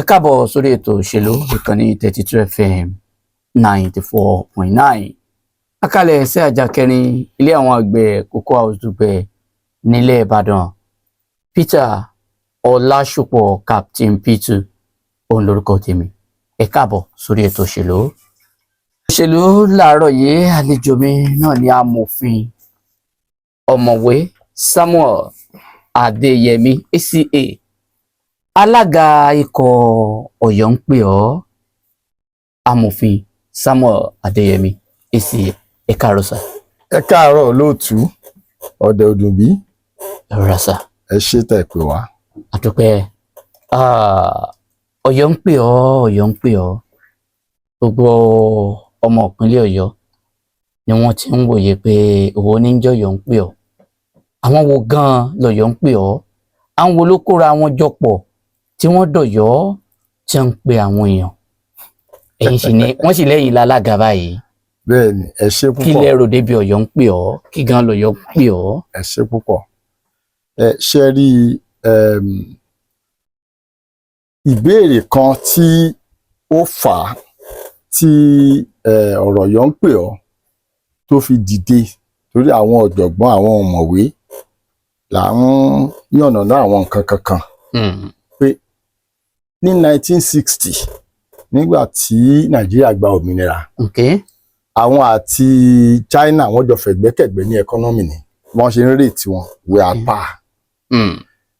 Ẹ káàbọ̀ sórí ètò òṣèlú, ìkànnì 32 FM 94.9. Akálẹ̀ sí àjà kẹrin, ilé àwọn àgbẹ̀, Cocoa House, Dùgbẹ̀, nílẹ̀ Ìbàdàn. Peter Ọlásùpọ̀, Captain P2, òun lórúkọ tèmi. Ẹ káàbọ̀ sórí ètò òṣèlú. Òṣèlú làárọ̀ yìí, àlejò mi náà ni amòfin ọ̀mọ̀wé Samuel Adéyẹmí, ACA, alága ikọ̀ Ọ̀yọ́ ń pè ọ́. Amòfin Samuel Adéyẹmí, ACA, ẹ káàárọ̀ sà. Ẹ káàárọ̀ olóòtú, ọ̀dẹ̀ òdùnbí. Ẹ rọra sà. Ẹ ṣé tẹ́ pè wá. Àdúpẹ́. Ọ̀yọ́ ń pè ọ́, Ọ̀yọ́ ń pè ọ́. Gbogbo ọmọ ìpínlẹ̀ Ọ̀yọ́ ni wọ́n ti ń wòye pé òwò oníjọyọ̀ ń pè ọ́. Àwọn wo gan-an lọ̀yọ́ ń pè ọ́? Àwọn wo ló kóra wọn jọ pọ̀ tí wọ́n dọ̀yọ́, tí wọ́n ń pe àwọn èèyàn? Ẹ̀yin sì ni wọ́n sì lẹ́yìn lálága báyìí. Bẹ́ẹ̀ ni, ẹ ṣé Kí púpọ̀. lẹ rò débi Ọ̀yọ́ ń pè ọ́? Kí gan lọ̀yọ́ ń pè ọ́? Ẹ ṣé púpọ̀. Ẹ ṣe rí ìbéèrè kan tí ó fà á tí ọ̀rọ̀ Ọ̀yọ́ ń pè ọ́ tó fi dìde, torí àwọn ọ̀jọ̀gbọ́n, àwọn ọ̀mọ̀wé là ń yànnàná àwọn nǹkan kankan pé ní 1960, nígbà tí Nàìjíríà gba òmìnira, àwọn àti China, wọ́n jọ fẹ̀gbẹ́kẹ̀gbẹ́ ní economy ni wọ́n ṣe ń rate wọn, we are par.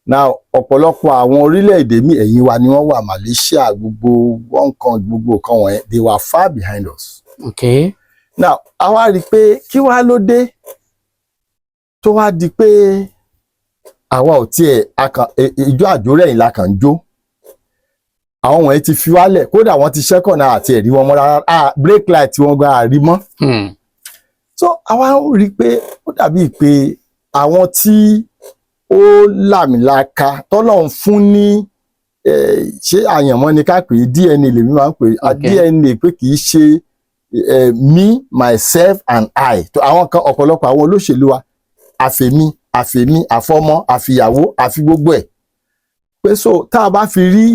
Now, ọ̀pọ̀lọpọ̀ àwọn orílẹ̀-èdè míì, ẹ̀yìn wa ni wọ́n wà. Malaysia, gbogbo Hong Kong, gbogbo nǹkan wọ̀nyẹn, they were far behind us. Now, a wá rí i pé kí wá ló dé tó wá di pé àwa ò tiẹ̀ ijó àjórẹ̀yìn la kàn ń jó? Àwọn wọ̀nyí ti fi wálẹ̀, kódà wọ́n ti ṣẹ́kọ̀nà àti ẹ̀rí wọn mọ́ rárá. Ah, brake light wọn gan àrí mọ́. So àwa ń rí i pé ó dàbíi pé àwọn tí ó làmìlaka, tọ́lọ́run fún ní ṣé àyànmọ́ ni ká pè é, DNA lèmi máa ń pè é. DNA, pé kì í ṣe me, myself and I. Tó àwọn kan, ọ̀pọ̀lọpọ̀ àwọn olóṣèlú wa, àfèmi, àfèmi, àfọmọ, àfìyàwó, àfi gbogbo ẹ̀. Pé so tá a bá fi rí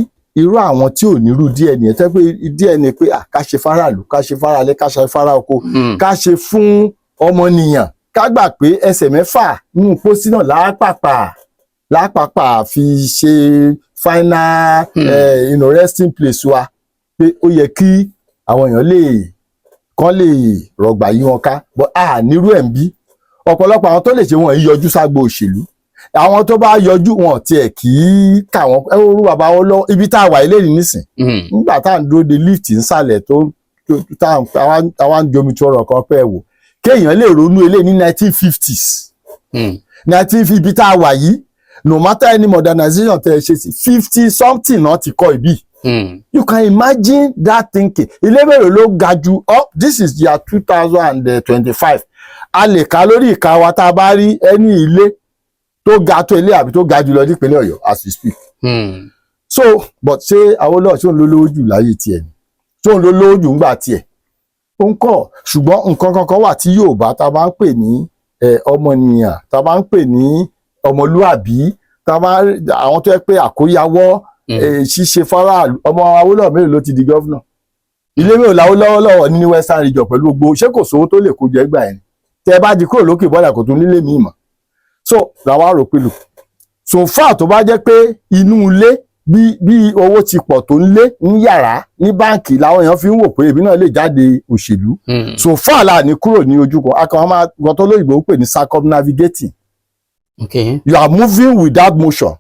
irú àwọn tí ò nírú DNA tẹ́ pé DNA pé ká ṣe fáráàlú, ká ṣe fáralé, ká ṣe fárá oko, ká ṣe fún ọmọnìyàn, ká gbà pé ẹsẹ̀ mẹ́fà nínú pósí náà lápapà fi ṣe final resting place wa, pé ó yẹ kí àwọn èèyàn lè kán lè rọ̀gbà yí wọn ká. But a nírú ẹ̀ ń bí. Ọ̀pọ̀lọpọ̀ àwọn tó lè ṣe, wọn yìí yọjú ságbo òṣèlú. Àwọn tó bá yọjú, wọn tiẹ̀ kì í kà wọ́n. Ẹ wo bàbá wọn lọ ibi tá a wà ilé nísìn, nígbà tá à ń dúró de lift nsàlẹ̀ tó táwa ń jomi tó ọ̀rọ̀ kan pẹ́ wò, kéèyàn lè ronú eléyìí ní 1950s, 19, ibi tá a wà yìí, no matter any modernization tẹ́ ẹ ṣe sí, 50 something náà ti kọ́ ibi. You can imagine that thinking. Ilé mélòó ló ga jù? Oh, this is year 2025. A lè kà lórí ìka wa tá a bá rí ẹni ilé tó ga tó ilé àbí tó ga jù lọ nípínlẹ̀ Ọ̀yọ́ as we speak. So, but ṣé Awólọ́wọ̀, ṣé òun ló lówó jù láyé tiẹ̀ ni? Ṣé òun ló lówó jù ńgbà tiẹ̀? Ó ń kọ́. Ṣùgbọ́n nǹkan kankan wà tí Yorùbá tá a bá ń pè ní ọmọnìyàn, tá a bá ń pè ní ọmọlúàbí, tá a bá àwọn tó yẹ pé àkóyawọ́, ṣíṣe fáráàlú. Ọmọ Awólọ́wọ̀ mélòó ló ti di governor? Ilé mélòó l'Awólọ́wọ̀ ní Western Region pẹ̀lú gbogbo? Ṣé kò sówó tó lè kó jẹ gbà yẹn? Tẹ ẹ bá di kúrò lókè bọ́dà, kò tún nílé míì mọ́. So làwa rò pé lò so far, tó bá jẹ́ pé inú ilé bí owó ti pọ̀ tó ń lé ní yàrá ní báǹkì làwọn èèyàn fi ń wò pé èmi náà lè jáde òṣèlú, so far là ní kúrò ní ojú kan, akàn máa gbọ́n tó lóyìnbó ń pè ní circumnavigating. You are moving without motion.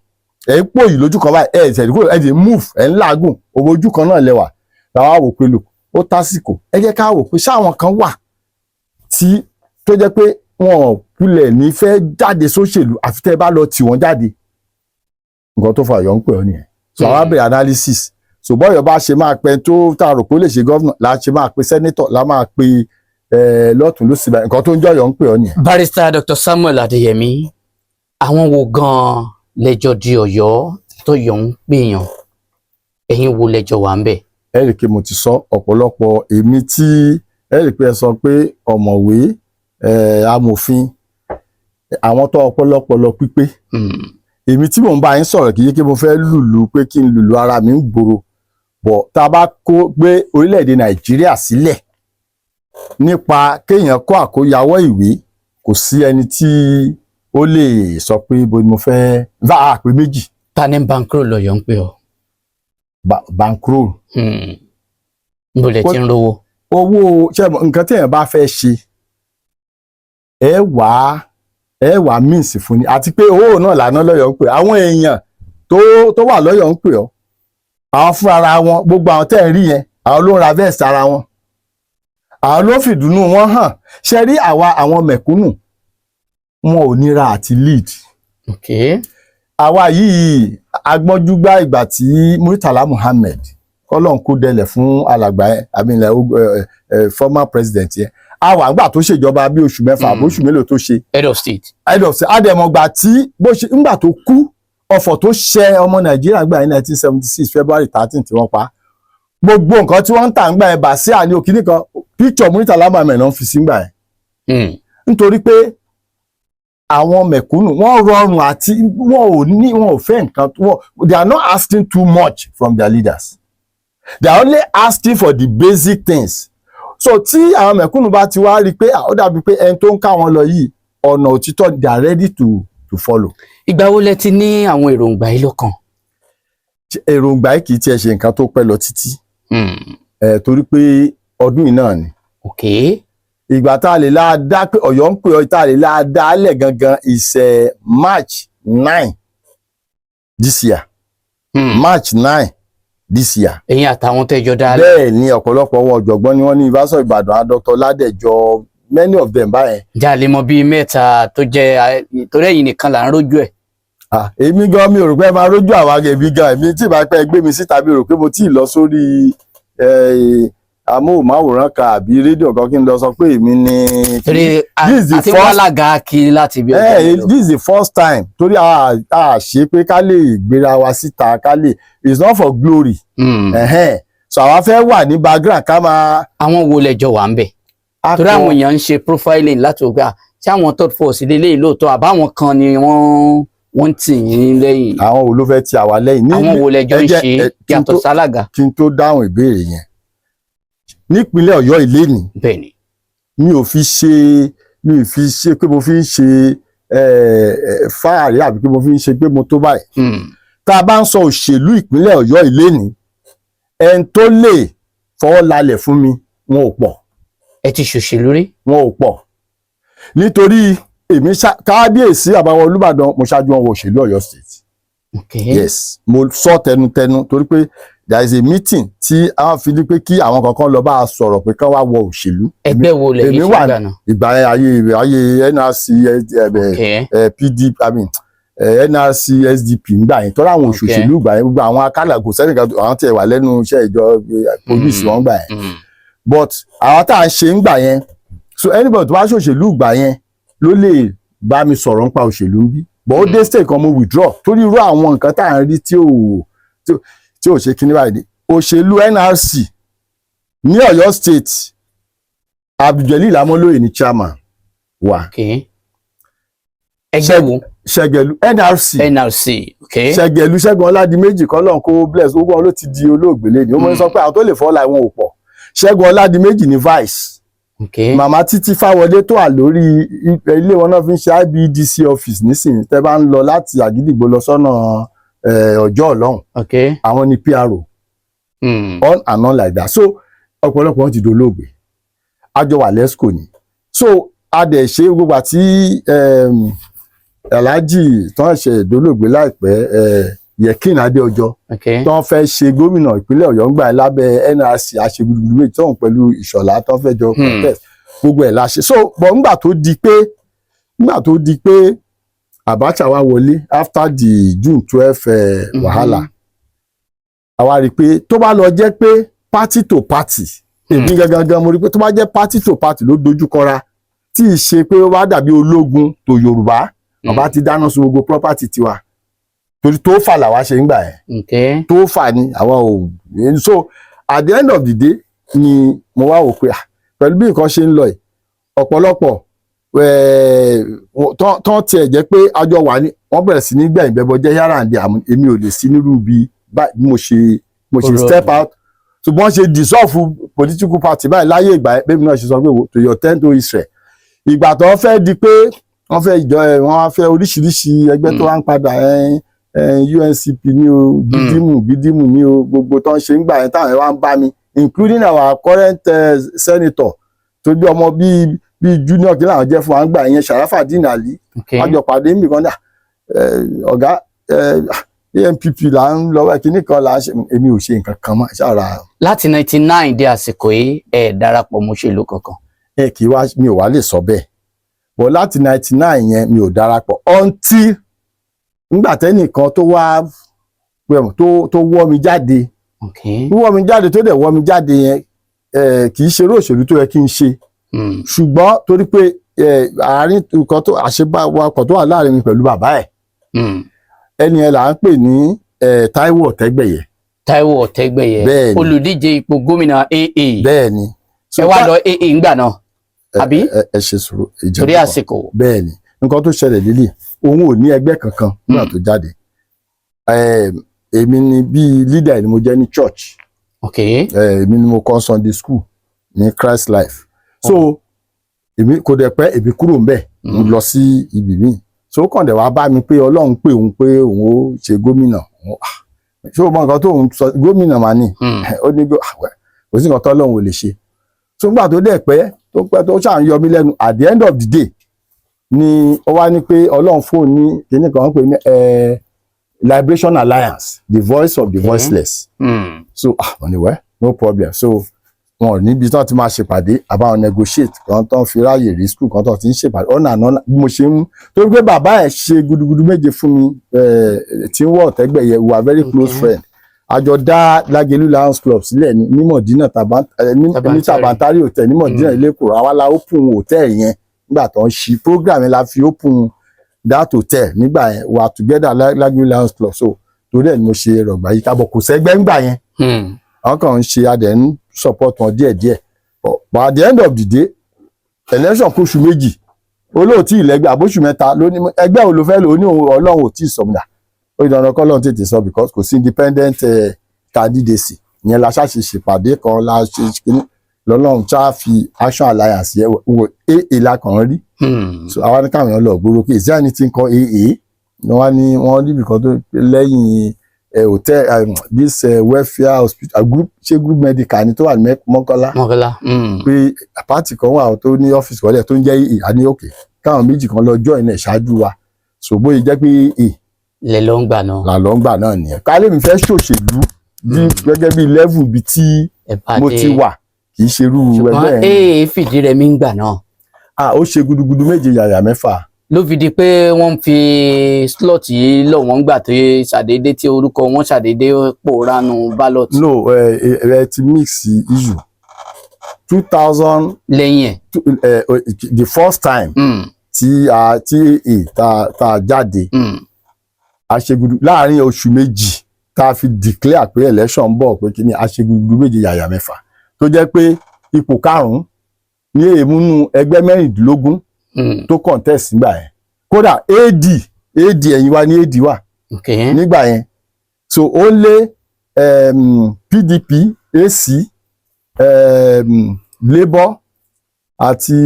Ẹ̀ ń pòyì lójú kan báyìí, ẹ̀ ẹ̀ kúrò, ẹ̀ ti move, ẹ̀ ń làágùn owó, ojú kan náà lẹ́wà. Làwa wò pé lò ó tásìkò, ẹ jẹ́ ká wò pé ṣáwọn kan wà tí tó jẹ́ pé wọn ò kulẹ̀ ní fẹ́ jáde sóṣèlú àfi tẹ́ ẹ bá lọ tì wọ́n jáde. Nǹkan tó fa Ọ̀yọ́ ń pè ọ́ nìyẹn. So àwa bẹ̀rẹ̀ analysis. So bọ́yọ̀ bá ṣe máa pẹ́ tó tá a rò pé ó lè ṣe governor la ṣe máa pe senator, la máa pe lọ́tún lósì báyìí. Nǹkan tó ń jọ̀yọ̀ ń pè ọ́ nìyẹn. Barrister Dr. Samuel Adeyemi, àwọn wo gan-an lẹ́jọ́ di Ọ̀yọ́ tọ́yọ̀ ń pèèyàn? Ẹ̀yin wo lẹ́jọ́ wà ń bẹ̀? Ẹ rí i pé mo ti sọ ọ̀pọ̀lọpọ̀. Èmi tí ẹ rí i pé ẹ sọ pé ọ̀mọ̀wé, amòfin, àwọn tó ọpọlọpọlọ pípé. Èmi tí mò ń bá yín sọ̀rọ̀, kì í ṣe pé mo fẹ́ lùlù pé kí n lùlù ara mi ń gbòòrò. Bọ̀ tá a bá kó gbé orílẹ̀-èdè Nàìjíríà sílẹ̀ nípa kéèyàn kó àkóyawọ́ ìwé, kò sí ẹni tí ó lè sọ pé bo ni mo fẹ́ bá a pé méjì. Ta ni bankroll Ọ̀yọ́ ń pè ọ́? Bankroll? Níbo lẹ ti ń rówó? Owó ṣe mọ̀, nǹkan tí èèyàn bá fẹ́ ṣe, ẹ wàá means fún ni, àti pé owó náà lànà lọ́yọ̀ọ́ ń pè àwọn èèyàn tó wà lọ́yọ̀ọ́ ń pè ọ́. Àwọn fúnra ara wọn, gbogbo àwọn tẹ́ ẹ̀ ń rí yẹn, àwọn ló ń ra vest ara wọn, àwọn ló fìdùnnú wọn hàn. Ṣe rí àwa àwọn mẹ̀kúnnù, wọn ò nira àti lead. Àwa yìí agbọ́njúgbá ìgbà tí Murtala Muhammed, kọ́lọ́n kó dẹlẹ̀ fún alàgbà yẹn, àmì ilẹ̀ former president yẹn, àwa àgbà tó ṣèjọba bí oṣù 6 àbóṣù mélòó tó ṣe. Head of state. Head of state. Àdèmọ̀gbà tí bó ṣe ńgbà tó kú, ọ̀fọ̀ tó ṣẹ ọmọ Nàìjíríà gbà ní 1976 February 13 tí wọ́n pa, gbogbo nǹkan tí wọ́n ń tà ń gbà yẹn, bàṣíà ní òkìní kan, picture Murtala Muhammed náà fi sí gbà yẹn, nítorí pé àwọn mẹ̀kúnnù, wọ́n rọrùn àti wọn ò ní, wọn ò fẹ́ nǹkan wọn. They are not asking too much from their leaders, they are only asking for the basic things. So tí àwọn mẹ̀kúnnù bá ti wá rí i pé, ah, ó dàbí pé ẹni tó ń ká wọn lọ yìí, ọ̀nà òtítọ́, they are ready to follow. Ìgbà wo lẹ ti ní àwọn èròǹgbà yìí lọ́kàn? Èròǹgbà yìí kì í tiẹ̀ ṣe nǹkan tó pẹ́ lọ títí, ẹ̀ torí pé ọdún yìí náà ni. Ìgbà tá a lè láa dá pé Ọ̀yọ́ ń pè ọ́, tá a lè láa dá lẹ̀ gangan is March 9 this year. March 9 this year. Ẹ̀yin àtàwọn tẹ́jọ dá lẹ̀? Bẹ́ẹ̀ ni, ọ̀pọ̀lọpọ̀ wọn ọ̀jọ̀gbọ́n ni wọ́n ní University of Ìbàdàn, Dr. Ládẹjọ, many of them báyẹn. Ǹjẹ́ a lè mọ bíi mẹ́ta tó jẹ́, torí ẹ̀yin nìkan là ń rójú ẹ̀? Ah, èmi gan, mi ò rò pé ẹ máa rójú àwa. Èmi gan, èmi tí ìbá pẹ́ gbé mi síta, mi ò rò pé mo tí ì lọ sórí amóhùnmáwòrán kan àbí rédíò kan kí n lọ sọ pé èmi ni. Torí This is the àti first wàlágà kiri láti bí ọjọ́ mélòó. This is the first time, torí a ṣe pé ká lè gbéra wa síta, ká lè, it's not for glory. So àwa fẹ́ wà ní background ká máa. Àwọn wo lẹjọ wà ń bẹ̀? Torí àwọn èèyàn ń ṣe profiling láti wò pé, ah, ṣé àwọn third force lélẹ́yìí lóòótọ́, àbáwọn kan ni wọ́n ń tì yín lẹ́yìn? Àwọn wo ló fẹ́ ti àwa lẹ́yìn? Àwọn wo lẹjọ ń ẹ jẹ́- ṣe kí n yàtọ̀ sálága? Kí n tó dáhùn ìbéèrè yẹn, nípínlẹ̀ Ọ̀yọ́ ìlénìí, Bẹ́ẹ̀ ni. mi ò fi ṣe pé mo fi ń ṣe fáàrí àbí pé mo fi ń ṣe pé mo tó báyìí. Tá a bá ń sọ òṣèlú ìpínlẹ̀ Ọ̀yọ́ ìlénìí, ẹni tó lè fọwọ́ lálẹ̀ fún mi, wọn ò pọ̀. Ẹ ti ṣòṣèlú rí? Wọn ò pọ̀, nítorí èmi kábíyèsí àbáwọn Olúbàdàn, mo ṣáájú wọn wọ òṣèlú Ọ̀yọ́ State. Yes, mo sọ tẹnutẹnu, torí pé there is a meeting tí a fi ní pé kí àwọn kankan lọ bá a sọ̀rọ̀ pé kán wá wọ òṣèlú. Ẹgbẹ́ wo lẹ̀yin Èmi ṣe wà gbà náà? Ìgbà yẹn, ayé NRC, PD, I mean, NRC SDP ńgbà yẹn, tọ́lá àwọn òṣèlú ìgbà yẹn, gbogbo àwọn akálà, kò sẹ́nìkan àwọn tí ẹ wà lẹ́nu iṣẹ́ ìjọ police wọn gbà yẹn. But àwọn tá à ń ṣe ńgbà yẹn, so anybody tó bá ṣòṣèlú ìgbà yẹn ló lè bá mi sọ̀rọ̀ nípa òṣèlú ń bí. But ó dé stage kan, mo withdraw, torí irú àwọn nǹkan tá à ń rí tí ò ṣe kíní báyìí. Òṣèlú NRC ní Ọ̀yọ́ State, Abdulgelil Amolóye ní chairman wa. Ẹgbẹ́ wo? Ṣẹgẹlú, NRC. NRC, ok. Ṣẹgẹlú, Ṣẹ́gun Ọládìméjì, kọ́lọ́n kó bless gbogbo wọn, ló ti di olóògbé lẹ́ni. Ó mọ̀ sọ pé àwọn tó lè fọ́ la wọn ò pọ̀. Ṣẹ́gun Ọládìméjì ní vice. Màmá Títí Fáwọlé tó wà lórí ilé wọn náà fi ń ṣe IBEDC office nísìnyí, tẹ́ bá ń lọ láti Àgídìgbò lọ sọ́nà Ọjọ́ ọlọ́run, àwọn ni PRO. On and on like that. So ọ̀pọ̀lọpọ̀ wọn ti dolóògbé, àjọ wà lẹ́sìkò ni. So a dẹ̀ ṣe gbogbo àti Alhaji tó ń ṣe ìdólóògbé láìpẹ́, Yẹkin Adéọjọ́, tó ń fẹ́ ṣe gómìnà ìpínlẹ̀ Ọ̀yọ́ ńgbà lábẹ́ NRC, àṣegbùdùgbùdù méjì tóun pẹ̀lú Ìṣọ̀lá tó ń fẹ́ jọ contest, gbogbo ẹ̀ la ṣe. So but ńgbà tó di pé Abacha wá wọlé after the June 12 wàhálà, àwa rí i pé tó bá lọ jẹ́ pé party to party, èmi gangan gan mo rí i pé tó bá jẹ́ party to party ló dojú kọra, tí ì ṣe pé ó wá dàbí ológun tó Yorùbá, bàbá ti dáná sun gbogbo property tiwa, torí tó fà làwa ṣe ń gbà yẹn. Tó fà ní àwa ò. So at the end of the day ni mo wá wò pé, ah, pẹ̀lú bí nǹkan ṣe ń lọ yìí, ọ̀pọ̀lọpọ̀ tán tiẹ̀ jẹ́ pé àjọ wà ní, wọ́n bẹ̀rẹ̀ sí ní gbẹ̀yìn bẹ́bọ jẹ́ yàrá àǹdí. Àmọ́ èmi ò lè sí nírú bí báyìí bí mo ṣe bí Mo ṣe Ó rọrùn. step out. Ṣùgbọ́n ṣe dissolve political party báyìí láyé ìgbà yẹn, bẹ́ẹ̀ mi náà ṣe sọ pé, "To your tent, O Israel." Ìgbà tó fẹ́ di pé wọ́n fẹ́ ìjọ ẹ̀, wọ́n á fẹ́ oríṣiríṣi ẹgbẹ́ tó wá ń padà ẹ̀ ẹ̀, UNCP ní o, gidimu gidimu ní o, gbogbo tó ń ṣe ń gbà yẹn, táwọn ẹ̀ wá ń bá mi, including our current senator tó bí ọmọ bíi junior kí làwọn jẹ́ fún wa ń gbà yẹn, Sharafadeen Ali. Wọ́n jọ pàdé níbì kan náà, ọ̀gá ANPP là ń lọ, kíní kan là ń ṣe. Èmi ò ṣe nǹkan kan mọ́ ṣáà. Láti 99 dé àsìkò yìí, ẹ darapọ̀ mọ́ òṣèlú kankan? Ẹ kì í wá, mi ò wá lè sọ bẹ́ẹ̀ bọ̀. Láti 99 yẹn, mi ò darapọ̀ until nígbà tẹ́nìkan tó wá tó wọ́ mi jáde. Wíwọ́ mi jáde tó dẹ̀ wọ́ mi jáde yẹn, kì í ṣe eré òṣèlú tó yẹ kí n ṣe. Ṣùgbọ́n torí pé àárín nǹkan tó àṣebáwakọ̀ tó wà láàrin mi pẹ̀lú bàbá ẹ̀, ẹni yẹn là ń pè ní Táíwò Ọ̀tẹ́gbẹ̀yẹ. Táíwò Ọ̀tẹ́gbẹ̀yẹ? Bẹ́ẹ̀ni. Olùdíje ipò gómìnà AA? Bẹ́ẹ̀ ni. Ẹ wá lọ AA ńgbà náà, àbí? Ẹ ṣe sùúrù ìjọba. Torí àsìkò. Bẹ́ẹ̀ ni. Nǹkan tó ṣẹlẹ̀ lílì, òun ò ní ẹgbẹ́ kankan nígbà tó jáde. Èmi ni bíi leader ni mo jẹ́ ní church. Èmi ni mo kọ́ Sunday school ní Christ Life, so èmi kò dẹ̀ pẹ́, èmi kúrò ńbẹ̀, mo lọ sí ibi míì. So ó kàn dẹ̀ wá bá mi pé Ọlọ́run pé òun, pé òun ó ṣe gómìnà. Òun, ah, ṣé o mọ nǹkan tó òun sọ? Gómìnà mà ní. Ó ní kò sí nǹkan tó Ọlọ́run ò lè ṣe. So nígbà tó dẹ̀ pẹ́, tó pẹ́, tó ṣáà ń yọ mí lẹ́nu, at the end of the day ni ó wá ní pé Ọlọ́run fóun ní kíní kan, wọ́n pè ní Liberation Alliance, the voice of the voiceless. So ah, mo ní, well, no problem. So wọn ò níbi tí wọ́n ti máa ṣèpàdé, àbáwọn negotiate kan tó ń fi ráàyè rí school kan tó ti ń ṣèpàdé ọ̀nà àná. Bí mo ṣe ń torí pé bàbá ẹ̀ ṣe gudugudu méje fún mi, tí ń wọ̀ Ọ̀tẹ́gbẹ̀yẹ, we are very close friend. A jọ dá Lágelú Lions Club sílẹ̀ ní Mọ̀dínà ní Tabantari. Tabantari Hotel ní Mọ̀dínà Ilé-Ìkòrò. Àwa la open hotel yẹn nígbà tó ń ṣí program yẹn, la fi open that hotel nígbà yẹn. We are together, Lágelú Lions Club. So torí ẹ̀ ni mo ṣe rọ̀gbà yìí kábọ̀. Kò sẹ́gbẹ́ ńgbà yẹn. Àwọn kan ń ṣe, adẹ̀ ń support wọn díẹ̀díẹ̀, but at the end of the day, election kóṣù 2, olóòtí ìlẹ́gbẹ́ àbóṣù 3 ló ní ẹgbẹ́ wo ló fẹ́ lò ó ní òun. Ọlọ́run ò tí ì sọmúdà, ó ní dandan kọ́lọ́run tètè sọ, because kò sí independent candidacy ìyẹn. La ṣáṣe ṣèpàdé kan, la ṣe kíní, lọ́lọ́run ṣáà fi Action Alliance yẹ wò, AA la kàn ń rí. So àwa ní káwọn èèyàn lọ gbòòrò pé, is there anything called AA? Ni wọ́n ní wọ́n níbi kan tó lẹ́yìn hotel, this welfare hospital group, ṣé group medical ni tó wà ní Mọ́kọ́lá. Mọ́kọ́lá. Pé party kan wà tó ní ọ́fíìsì kọ́lẹ̀ tó ń jẹ́ AA. Àní òkè káwọn méjì kan lọ join ẹ̀ ṣáájú wa. So bóyá jẹ́ pé AA lẹ ló ń gbà náà. Là ló ń gbà náà nìyẹn. Kálí mi fẹ́ ṣòṣèlú bí gẹ́gẹ́ bí level bí tí ẹ bá mo dé. ti wà, kì í ṣerú Ṣùgbọ́n ẹgbẹ́ yẹn. AA fìdí rẹmi ń gbà náà. Ah, ó ṣe gudugudu méje yàyà mẹ́fà. Ló fi di pé wọ́n ń fi slot yìí lọ wọ́n gbà tó ṣàdédé tí orúkọ wọn ṣàdédé pòórá nu ballot. No, ẹ ẹ ti mix issue 2000 Lẹ́yìn ẹ̀. The first time tí a tí AA tá a jáde, a ṣe gudu láàrin oṣù 2 tá a fi declare pé election ń bọ̀, pé kí ni, a ṣe gudugudu méje yàyà mẹ́fà, tó jẹ́ pé ipò karùn-ún ní èémúnú ẹgbẹ́ 16 tó contest nígbà yẹn. Kódà AD AD ẹ̀yìn wa ní AD wà nígbà yẹn. So ó lé PDP, AC, Labour àti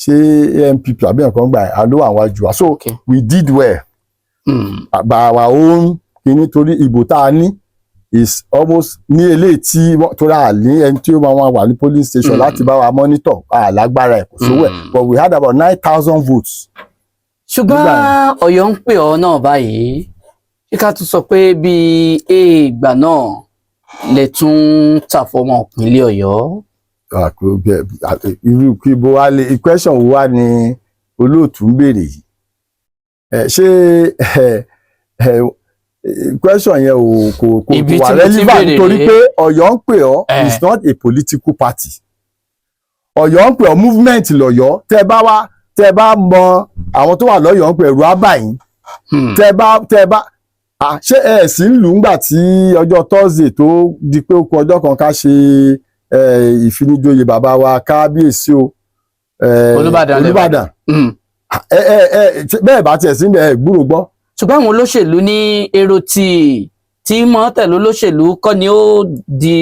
ṣé ANPP àbí nǹkan gbà yẹn ló wà wájú wa. So we did well by our own kìíní, torí ìbò tá a ní is almost ní eléyìí tí torí à ní ẹni tí ó máa wà ní polling station láti bá wa monitor, à lágbára ẹ̀, kò sówó ẹ̀, but we had about 9,000 votes. Ṣùgbọ́n Nígbà. Ọ̀yọ́ ń pè ọ́ náà báyìí, ṣé ká tún sọ pé bíi èègbà náà lè tún tàfọmọ ìpínlẹ̀ Ọ̀yọ́? Ah, irú kí bó wá lè question wo wá ni olóòtú ń béèrè yìí? Ẹ ṣé ẹ ẹ question yẹn ò kò Ibi wà tí mo ti relevant béèrè torí rèé. pé Ọ̀yọ́ ń pè ọ́ is not a political party. Ọ̀yọ́ ń pè ọ́ movement lọ́yọ́. Tẹ́ bá wá, tẹ́ bá mọ àwọn tó wà lọ́yọ́ ń pè, ẹ̀rù á bà yín. Tẹ́ bá ṣé ẹ sì ń lù ú ńgbà tí ọjọ́ Thursday tó di pé ó kù ọjọ́ kan ká ṣe ìfinijoyè bàbá wa kábíyèsí o, Olúbàdàn lẹ. Olúbàdàn. Ẹ ẹ ẹ bẹ́ẹ̀ bá tiẹ̀ sí ẹ gbúrò gbọ́. Ṣùgbọ́n àwọn olóṣèlú ní èrò tí Tí mọ́ tẹ̀lé olóṣèlú kọ́ ni ó di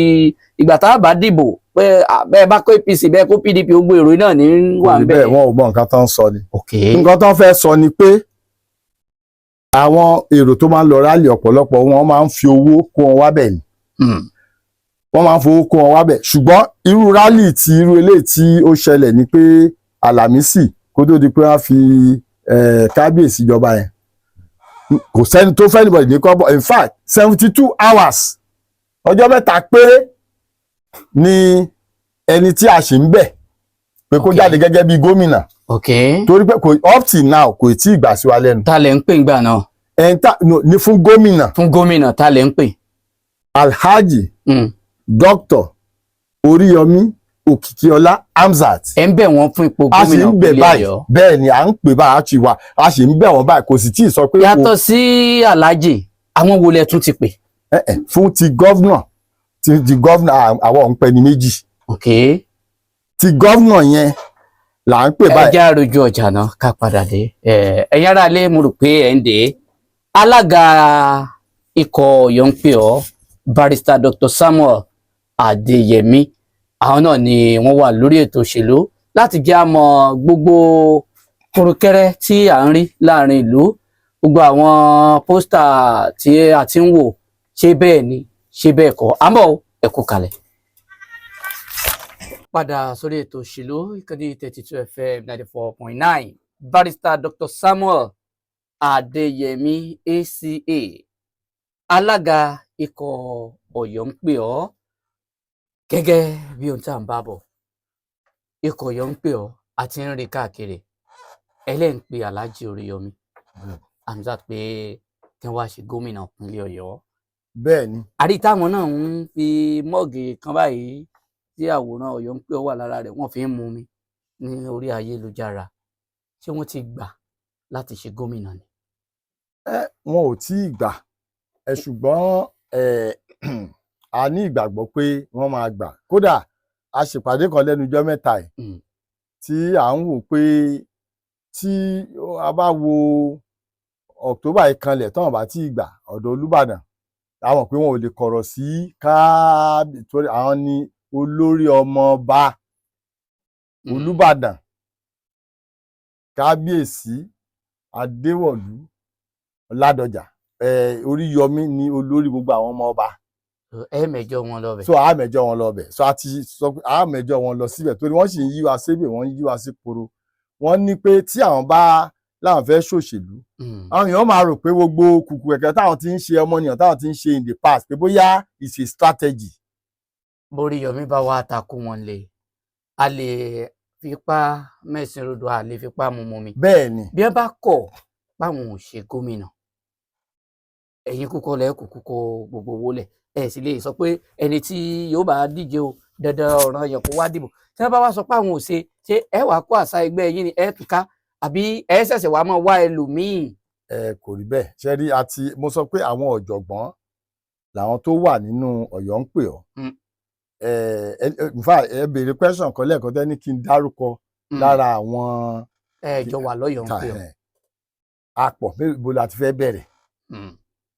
ìgbà tá a bá dìbò pé bẹ́ẹ̀ bá kó APC, bẹ́ẹ̀ kó PDP, gbogbo èrò náà ní wà Kò ń rí bẹ̀. bẹ́ẹ̀, wọn ò mọ nǹkan tó ń sọ ni. Ok. Nǹkan tó ń fẹ́ sọ ni pé àwọn èrò tó máa ń lọ rally, ọ̀pọ̀lọpọ̀ wọn máa ń fi owó kó wọn wábẹ̀ ni. Wọ́n máa ń fowó kó wọn wábẹ̀, ṣùgbọ́n irú rally tí irú eléyìí tí ó ṣẹlẹ̀ ni pé Àlàmísì kó tó di pé wọ́n fi kábíyèsí jọba yẹn, kò sẹ́ni tó fẹ́ anybody ní kọ́bọ̀. In fact, 72 hours, ọjọ́ 3 péré ni ẹni tí a ṣì ń bẹ̀ pé kó jáde gẹ́gẹ́ bí gómìnà, torí pé kò up till now kò tí ì gbà sí wa lẹ́nu. Ta lẹ̀ ń pè ńgbà náà? Ẹni tá no, ní fún gómìnà. Fún gómìnà, ta lẹ̀ ń pè? Alhaji Dr. Oríyọmí Òkìkíọlá Hamzat. Ẹ̀ ń bẹ̀ wọ́n fún ipò A sì gómìnà ń bẹ̀ ìpínlẹ̀ báyìí. Ọ̀yọ́. Bẹ́ẹ̀ ni, à ń pè báyìí, a ti wà, a sì ń bẹ̀ wọ́n báyìí, kò sì tí ì sọ pé Yàtọ̀ sí Alhaji, àwọn wo lẹ tún ti pè? Fún ti governor, ti governor, àwọn òun pẹ́ ní méjì. Ti governor yẹn là ń pè Ẹ báyìí. jẹ́ àròjù ọjà náà ká padà dé. Ẹ̀yin ará ilé, mo rò pé ẹ̀ ń dé. Alága ikọ̀ Ọ̀yọ́ ń pè ọ́, Barrister Dr. Samuel Adéyẹmí, àwọn náà ni wọ́n wà lórí ètò òṣèlú láti jẹ́ àmọ́ gbogbo kùrùkẹrẹ tí à ń rí láàrin ìlú, gbogbo àwọn poster tí a ti ń wò, ṣé bẹ́ẹ̀ ni, ṣé bẹ́ẹ̀ kọ́? Àmọ́ ẹ kú kalẹ̀. Padà sórí ètò òṣèlú, ìkànnì 32 FM 94.9. Barrister Dr. Samuel Adéyẹmí ACA, alága ikọ̀ Ọ̀yọ́ ń pè ọ́. Gẹ́gẹ́ bí ohun tí à ń bá bọ̀, ikọ̀ Ọ̀yọ́ ń pè ọ́ àti ń rí káàkiri, ẹlẹ́ǹ pe Alhaji Oríyọmí Hamzat pé kí wọ́n wá ṣe gómìnà ìpínlẹ̀ Ọ̀yọ́. Bẹ́ẹ̀ ni. Àrí táwọn náà ń fi mug kan báyìí tí àwòrán Ọ̀yọ́ ń pè ọ́ wà lára rẹ̀, wọ́n fi ń mu mi ní orí ayélujára. Ṣé wọ́n ti gbà láti ṣe gómìnà ni? Ẹ wọn ò tí ì gbà ẹ, ṣùgbọ́n a ní ìgbàgbọ́ pé wọ́n máa gbà. Kódà a ṣèpàdé kan lẹ́nu ijọ́ mẹ́ta yìí tí à ń wò pé tí a bá wo October ìkanlẹ̀ tán bá tí ì gbà ọ̀dọ̀ Olúbàdàn, a mọ̀ pé wọn ò lè kọ̀rọ̀ sí káábì torí àwọn ni olórí ọmọọba. Olúbàdàn, Kábíyèsí Adéwọ̀lú Ládọjà Oríyọmí ni olórí gbogbo àwọn ọmọ ọba. Ẹ mẹ́jọ wọn lọ bẹ̀. So a mẹ́jọ wọn lọ bẹ̀. So a ti sọ pé a mẹ́jọ wọn lọ síbẹ̀ torí wọ́n sì ń yí wa sébè, wọ́n ń yí wa sí poro. Wọ́n ní pé tí àwọn bá láwọn fẹ́ ṣòṣèlú, àwọn èèyàn máa rò pé gbogbo kùkù kẹ̀kẹ́ táwọn ti ń ṣe, ọmọnìyàn táwọn ti ń ṣe in the past, pé bóyá it's a strategy. Bóríyọmí bá wá takú wọn lé, a lè fipá mẹ́sìn rodò, a lè fipá mú mu mi. Bẹ́ẹ̀ ni. Bí wọ́n bá kọ̀ páwọn ò ṣe gómìnà, ẹ̀yin kúkọ lẹ́kùn kúkọ gbogbo owó lẹ̀, ẹ̀ sì lè sọ pé ẹni tí yóò bá díje o, dandan ọ̀ràn yẹn kó wá dìbò. Tí wọ́n bá wá sọ pé àwọn ò ṣe, ṣé ẹ wàá kó àṣà ẹgbẹ́ yín ni ẹ túká, àbí ẹ ṣẹ̀ṣẹ̀ wàá máa wá ẹlòmíì? Ẹ kò rí bẹ́ẹ̀. Ṣe rí, àti mo sọ pé àwọn ọ̀jọ̀gbọ́n làwọn tó wà nínú Ọ̀yọ́ ń pè ọ́. Ẹ in fact, ẹ béèrè question kan lẹ́ẹ̀kan tẹ́ ní kí n dárúkọ lára àwọn Ẹ jọ wà lọ́yọ̀ọ́ ń pè ọ́. Apọ̀ mélòó la ti fẹ́ bẹ̀rẹ̀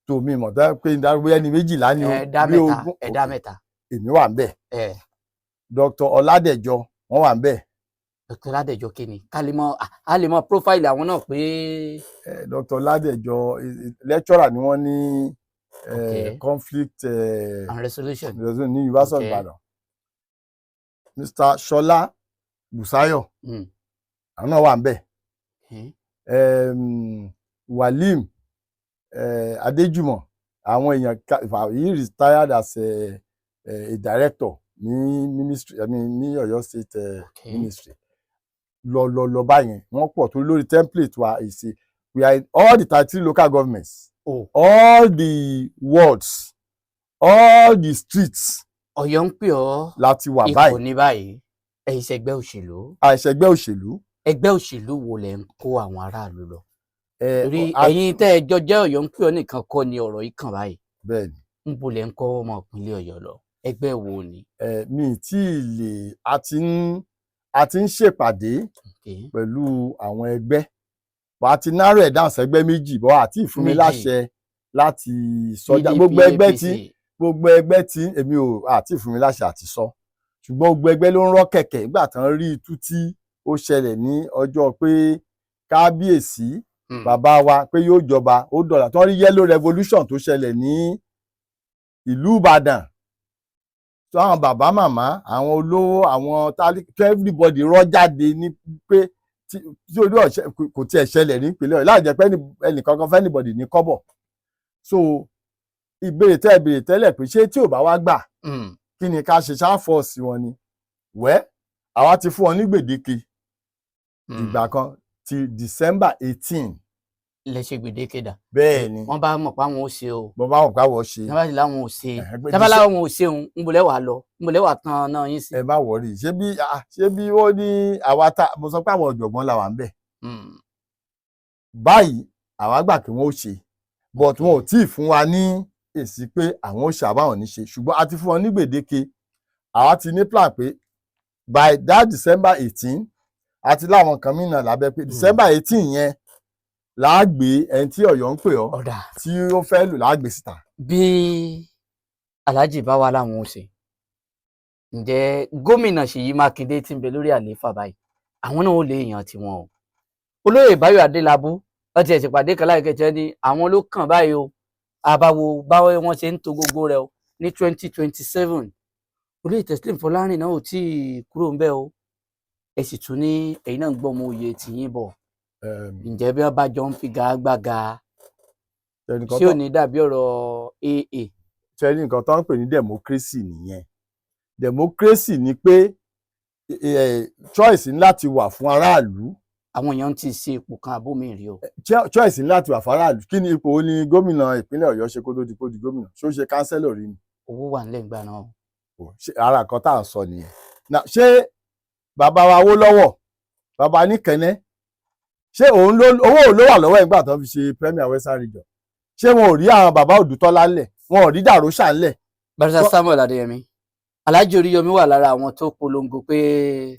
tó mi mọ̀ tó pé n dárúkọ bóyá ní 12 ni o, Ẹ̀dá bí mẹ́ta. 20. Ẹ̀dá mẹ́ta. Èmi wà ń bẹ̀. Dr. Ọládẹ̀jọ, wọ́n wà ń bẹ̀. Dr. Ládẹjọ, kí ni ká lè mọ a lè mọ profile àwọn náà pé? Dr. Ọládẹ̀jọ, lecturer ni wọ́n ní conflict and resolution ní University of Ibadan. Mr. Ṣọlá Bùsáyọ̀, àwọn náà wà ń bẹ̀. Walim Adéjùmọ̀, àwọn èèyàn he retired as a director ní ministry, I mean, ní Ọ̀yọ́ State ministry. Lọ lọ lọ báyẹn, wọ́n pọ̀ torí lórí template wa ìṣe we are in all the 33 local governments, all the wards, all the streets Ọ̀yọ́ ń pè ọ́ láti wà ipò báyìí. ní báyìí, ẹ̀yin ṣẹgbẹ́ òṣèlú? Àìṣẹgbẹ́ òṣèlú. Ẹgbẹ́ òṣèlú wo lẹ ń kó àwọn aráàlú lọ? Torí ẹ̀yin tẹ́ ẹ jọ jẹ́ Ọ̀yọ́ ń pè ọ́ nìkan kọ́ ni ọ̀rọ̀ yìí kàn báyìí. Bẹ́ẹ̀ ni. Ń bo lẹ ń kọ́ ọmọ ìpínlẹ̀ Ọ̀yọ́ lọ? Ẹgbẹ́ wo ni? Mi tí ì lè, a ti ń ṣèpàdé pẹ̀lú àwọn ẹgbẹ́, wà á ti narrow ẹ̀ down sẹ́gbẹ́ méjì bọ́ àti ìfúnmi Méjì. láṣẹ. Láti sọjá PDP, gbogbo ẹgbẹ́ tí APC. Gbogbo ẹgbẹ́ tí èmi ò àti fún mi láṣẹ àti sọ, ṣùgbọ́n gbogbo ẹgbẹ́ ló ń rọ́ kẹ̀kẹ́ nígbà tán rí itú tí ó ṣẹlẹ̀ ní ọjọ́ pé kábíyèsí bàbá wa pé yóò jọba, ó dọ̀là tán rí yellow revolution tó ṣẹlẹ̀ ní ìlú Ìbàdàn, tó àwọn bàbá màmá, àwọn olówó, àwọn tálíkà, everybody rọ́ jáde ní pé tí orí ọ̀ṣẹ́ kò tiẹ̀ ṣẹlẹ̀ ní ìpínlẹ̀ Ọ̀yọ́ láì jẹ́ pé ẹnìkankan fẹ́ anybody ní kọ́bọ̀. So ìbéèrè tẹ́ ẹ béèrè tẹ́lẹ̀ pé ṣé tí ò bá wá gbà, kí ni ká ṣe? Ṣáà force wọn ni? Wẹ́ àwa ti fún wọn ní gbèdéke ìgbà kan ti December 18. Lẹ ṣe gbèdéke dà? Bẹ́ẹ̀ ni. Wọ́n bá mọ̀ pé àwọn ò ṣe o. Bọ́ bá wọn pé àwọn ṣe. Tí wọ́n bá sì láwọn ò ṣe, Ẹ̀hẹ́, pé tí wọ́n bá láwọn ò ṣe, òun ń bolẹ̀ wà lọ, ń bolẹ̀ wà tán náà yín sí. Ẹ má worry. Ṣé bí ó ní àwa tá mo sọ pé àwọn ọ̀jọ̀gbọ́n la wà ń bẹ̀ báyìí, àwa gbà kí wọ́n ó ṣe, but wọn ò tí ì fún wa ní èsì pé àwọn ó ṣe àbáwọn ní ṣe, ṣùgbọ́n a ti fún wọn ní gbèdéke. Àwa ti ní plan pé by that December 18, àti láwọn kan mìíràn lábẹ́ pé December 18 yẹn là á gbé ẹni tí Ọ̀yọ́ ń pè ọ́ Ọ̀dà. tí ó fẹ́ lò là á gbé síta. Bí Alhaji bá wà láwọn ò ṣe, ǹjẹ́ gómìnà Ṣèyí Mákindé tí ń bẹ lórí àlééfà báyìí, àwọn náà ó lè yàn tiwọn o? Olóyè Báyọ̀ Adélábù, wọ́n ti ẹ̀ ṣèpàdé kan láìpẹ́ tí wọ́n ní àwọn ló kàn báyìí o. Àbáwo báwo wọ́n ṣe ń to gbogbo rẹ̀ o ní 2027. Olóyè Teslim Fọlárìn náà ò tí ì kúrò ń bẹ̀ o. Ẹ sì tún ní ẹ̀yin náà ń gbọ́ ọmọ oyè tìyín bọ̀. Ǹjẹ́ bí wọ́n bá jọ ń figagbága, ẹnìkan ṣé ò ní dàbí ọ̀rọ̀ AA? Ṣe ní nǹkan tó ń pè ní democracy nìyẹn. Democracy ni pé choice ní láti wà fún aráàlú. Àwọn èèyàn ti ṣe ipò kan àbómi rí o. Choice ní láti wà fún aráàlú. Kí ni ipò wo ni gómìnà ìpínlẹ̀ Ọ̀yọ́ ṣe kó tó di kó di gómìnà? Ṣó ṣe councillor rí ni? Owó wà nílẹ̀ ìgbà náà. Ò, ṣe ara nǹkan tá à ń sọ nìyẹn. Now, ṣé bàbá wa Awólọ́wọ̀, bàbá Níkẹ́nẹ́, ṣé òun ló owó òun ló wà lọ́wọ́ ẹ̀ nígbà tó fi ṣe premier Western Region? Ṣé wọn ò rí àwọn bàbá Òdùtọ́lá ńlẹ̀? Wọn ò rí Dàróṣà ńlẹ̀? Barrister Samuel Adéyẹmí, Alhaji Oríyọmí wà lára àwọn tó polongo pé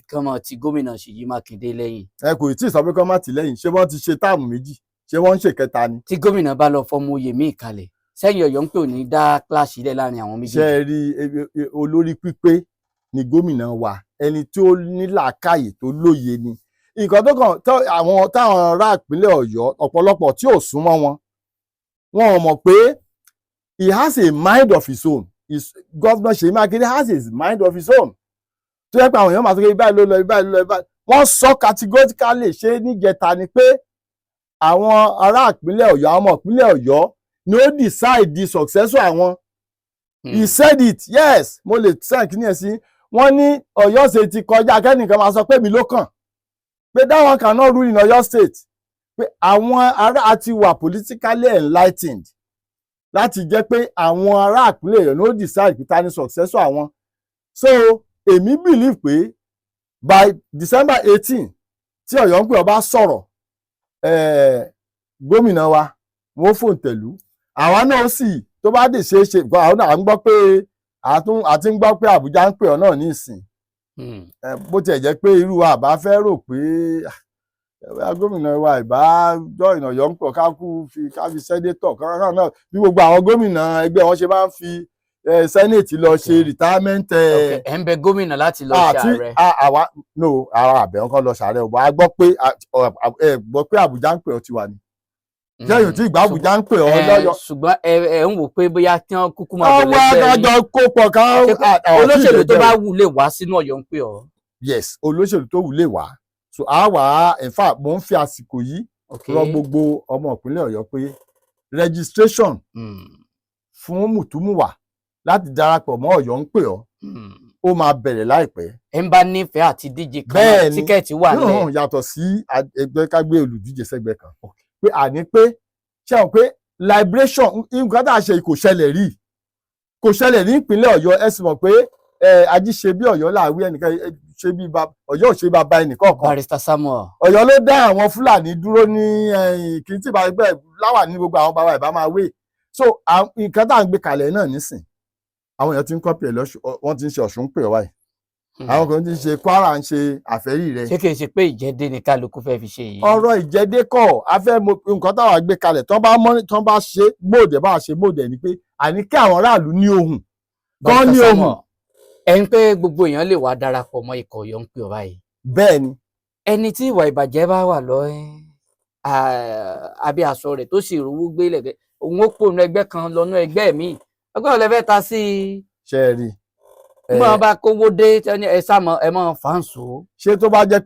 kí wọ́n ti gómìnà Ṣèyí Mákindé lẹ́yìn. Ẹ kò tí ì sọ pé kọ́ má tì lẹ́yìn. Ṣé wọ́n ti ṣe term méjì? Ṣé wọ́n ń ṣe kẹta ni? Tí gómìnà bá lọ fọmọ oyè míì kalẹ̀ sẹ́yìn, Ọ̀yọ́ ń pè ò ní dá clash lẹ̀ láàrin àwọn Ṣe méjèèjì? é rí olórí pípé ni gómìnà wa, ẹni tí ó ní làákàyè tó lóye ni. Nǹkan tó kàn tó àwọn táwọn ará ìpínlẹ̀ Ọ̀yọ́ ọ̀pọ̀lọpọ̀ tí ò súnmọ́ wọn, wọn ò mọ̀ pé he has a mind of his own. Governor Ṣèyí Mákindé has his mind of his own, tó yẹ pé àwọn èèyàn máa sọ pé ibáyìí ló lọ, ibáyìí ló lọ, ibáyìí. Wọ́n sọ categorically ṣé níjẹta ni pé àwọn ará ìpínlẹ̀ Ọ̀yọ́, àwọn ọmọ ìpínlẹ̀ Ọ̀yọ́ ni ó decide the successor àwọn. He said it, yes. Mo lè send kí ni ẹ̀ sí. Wọ́n ní Ọ̀yọ́ State ti kọjá kẹ́nìkan máa sọ pé mi ló kàn, pé that one cannot rule in Ọ̀yọ́ State, pé àwọn ará àti wà politically enlightened láti jẹ́ pé àwọn ará ìpínlẹ̀ Ọ̀yọ́ ló decide pé ta ni successor àwọn. So èmi believe pé by December 18 tí Ọ̀yọ́ ń pè ọba sọ̀rọ̀, gómìnà wa wọ́n fòǹtẹ̀lú, àwa náà sì tó bá dé ṣeé ṣe, because àwọn náà à ń gbọ́ pé àti ń gbọ́ pé Àbújá ń pè ọ́ náà ní ìsìn. Bó tiẹ̀ jẹ́ pé irú wa àbá fẹ́ rò pé ah, gómìnà wa ìbá join Ọ̀yọ́ ń pọ̀, ká kú fi ká fi senator ká náà bí gbogbo àwọn gómìnà ẹgbẹ́ wọn ṣe máa ń fi senate lọ ṣe retirement. Ok, ẹ̀ ń bẹ gómìnà láti lọ ṣe Àti ààrẹ? Àwa no, ara àbẹ̀ wọn kọ́ lọ ṣàárẹ̀ ọ̀bọ̀. A gbọ́ pé ẹ gbọ́ pé Àbújá ń pè ọ́ tiwa ni jẹ́yìn tí ìgbà Àbújá ń pè ọ́ lọ́yọ̀. Ṣùgbọ́n ẹ ń wò pé bóyá kí wọ́n kúkú máa bọ̀ Ọwọ́ lẹ́gbẹ̀ẹ́ yín. adájọ́ kó pọ̀ ká Ṣé pé olóṣèlú tó bá wù lè wá sínú Ọ̀yọ́ ń pè ọ́? Yes, olóṣèlú tó wù lè wá. So a wà á, in fact, mo ń fi àsìkò yìí rọ gbogbo ọmọ ìpínlẹ̀ Ọ̀yọ́ pé registration fún mùtúmùwà láti darapọ̀ mọ́ Ọ̀yọ́ ń pè ọ́ ó máa bẹ̀rẹ̀ láìpẹ́. Ẹ ń bá nífẹ̀ẹ́ àti díje kan náà, Bẹ́ẹ̀ ni. Ticket wà nílẹ̀. Yóò yàtọ̀ sí ẹgbẹ́ ká gbé olùdíje sẹ́gbẹ́ kan, pé àní pé ṣé o pé liberation, nǹkan tá a ṣe kò ṣẹlẹ̀ rí, kò ṣẹlẹ̀ ní ìpínlẹ̀ Ọ̀yọ́. Ẹ sì mọ̀ pé ají ṣe bí Ọ̀yọ́ làwí ẹnìkan ṣe bí Ọ̀yọ́ ò ṣe bàbá ẹnìkan kan. Barrister Samuel. Ọ̀yọ́ ló dá àwọn Fúlàní dúró ní kí n tí ìbá gbẹ láwà ní gbogbo àwọn bàbá ìbá máa wé. So nǹkan tá à ń gbé kalẹ̀ náà nísìn, àwọn èèyàn ti ń copy ẹ̀ lọ́sùn, wọ́n ti ń ṣe Ọ̀ṣun ń pè ọ́ báyìí. Àwọn kan ti ń ṣe, Kwara ń ṣe àfẹ́rí rẹ̀. Ṣé kìí ṣe pé ìjẹ́dé ni kálukú fẹ́ fi ṣe yìí? Ọ̀rọ̀ ìjẹ́dé kọ́. A fẹ́ mọ nǹkan táwa gbé kalẹ̀. Tán bá mọ́, tán bá ṣe mòdẹ̀, bá ṣe mòdẹ̀ ni pé àní kí àwọn aráàlú ní ohùn kán ní Barrister ohùn. Samuel, ẹ ń pé gbogbo èèyàn lè wá darapọ̀ mọ́ ikọ̀ Ọ̀yọ́ ń pè ọ́ báyìí. Bẹ́ẹ̀ ni. Ẹni tí ìwà ìbàjẹ́ bá wà lọ abẹ́ aṣọ rẹ̀ tó sì rówó gbé lẹ̀gbẹ́, òun ó pònú ẹgbẹ́ kan lọ́nú ẹgbẹ́ míì, ẹgbẹ́ ò lè fẹ́ ta sí i. Ṣe é rí ẹ? Nígbà wọn bá kówó dé tí wọ́n ní ẹ sá mọ ẹ mọ fáǹsó. Ṣé tó bá jẹ́